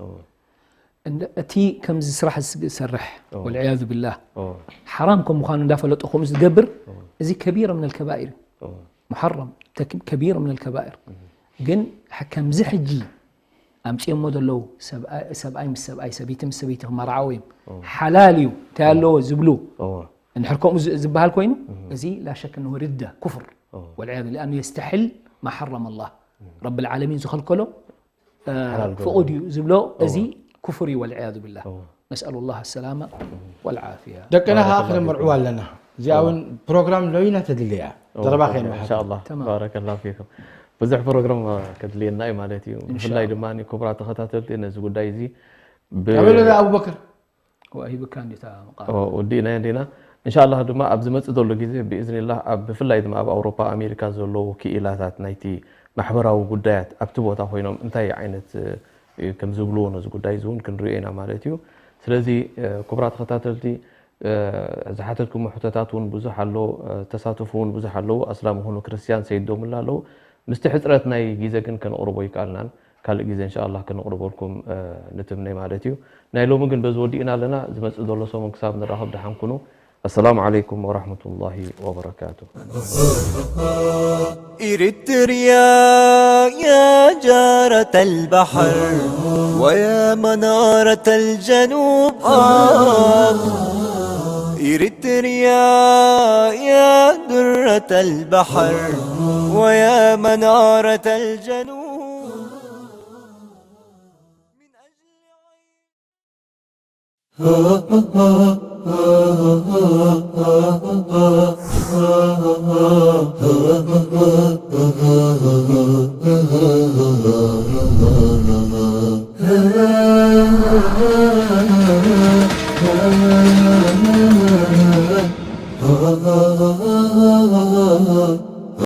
እቲ ከምዚ ስራሕ ዝሰርሕ والعياذ بالله ሓራም ከም ምዃኑ እንዳፈለጠ ከምኡ ዝገብር እዚ كبيرة من الكبائر محرم كبيرة من الكبائر ግን ከምዚ ሕጂ ኣምፅኦሞ ዘለዉ ሰብኣይ ምስ ሰብኣይ ሰበይቲ ምስ ሰበይቲ ክመርዓዉ እዮም ሓላል እዩ እንታይ ኣለዎ ዝብሉ እንድሕር ከምኡ ዝበሃል ኮይኑ እዚ لا شك أنه ردة كفر والعياذ لأنه يستحل ما حرم الله رب العالمين ዝኸልከሎ ፍቑድ እዩ ዝብሎ እዚ كفر እዩ والعياذ بالله نسأل الله السلامة والعافية ደቅና ከዓ ክነመርዕዋ ኣለና እዚኣ እውን ፕሮግራም ለዊና ተድልያ ዘረባ ከይንመሓ ባረከላ ፊኩም ብዙሕ ፕሮግራም ከድልየና እዩ ማለት እዩ ብፍላይ ድማ ክቡራት ተኸታተልቲ ነዚ ጉዳይ እዚ ኣበለ ኣቡበክር ሂብካ እንዲታ ወዲእና እንዲና እንሻላህ ድማ ኣብ ዝመፅእ ዘሎ ግዜ ብኢዝኒላህ ኣብ ብፍላይ ድማ ኣብ ኣውሮፓ ኣሜሪካ ዘለዉ ክኢላታት ናይቲ ማሕበራዊ ጉዳያት ኣብቲ ቦታ ኮይኖም እንታይ ዓይነት ከም ዝብልዎ ነዚ ጉዳይ እዚ እውን ክንሪኦ ኢና ማለት እዩ። ስለዚ ክቡራት ተኸታተልቲ ዝሓተትኩሞ ሕቶታት እውን ብዙሕ ኣሎ፣ ተሳተፉ እውን ብዙሕ ኣለዉ። ኣስላም ይኹኑ ክርስቲያን ሰይዶምላ ኣለዉ። ምስቲ ሕፅረት ናይ ግዜ ግን ከነቕርቦ ይከኣልናን ካልእ ግዜ እንሻ ኣላህ ከነቕርበልኩም ንትምነይ ማለት እዩ። ናይ ሎሚ ግን በዚ ወዲእና ኣለና። ዝመፅእ ዘሎ ሰሙን ክሳብ ንራኸብ ደሓን ኩኑ። ኣሰላሙ ዓለይኩም ወራህመቱላሂ ወበረካቱ። إريتريا يا جارة البحر ويا منارة الجنوب آه إريتريا يا درة البحر ويا منارة الجنوب من أجل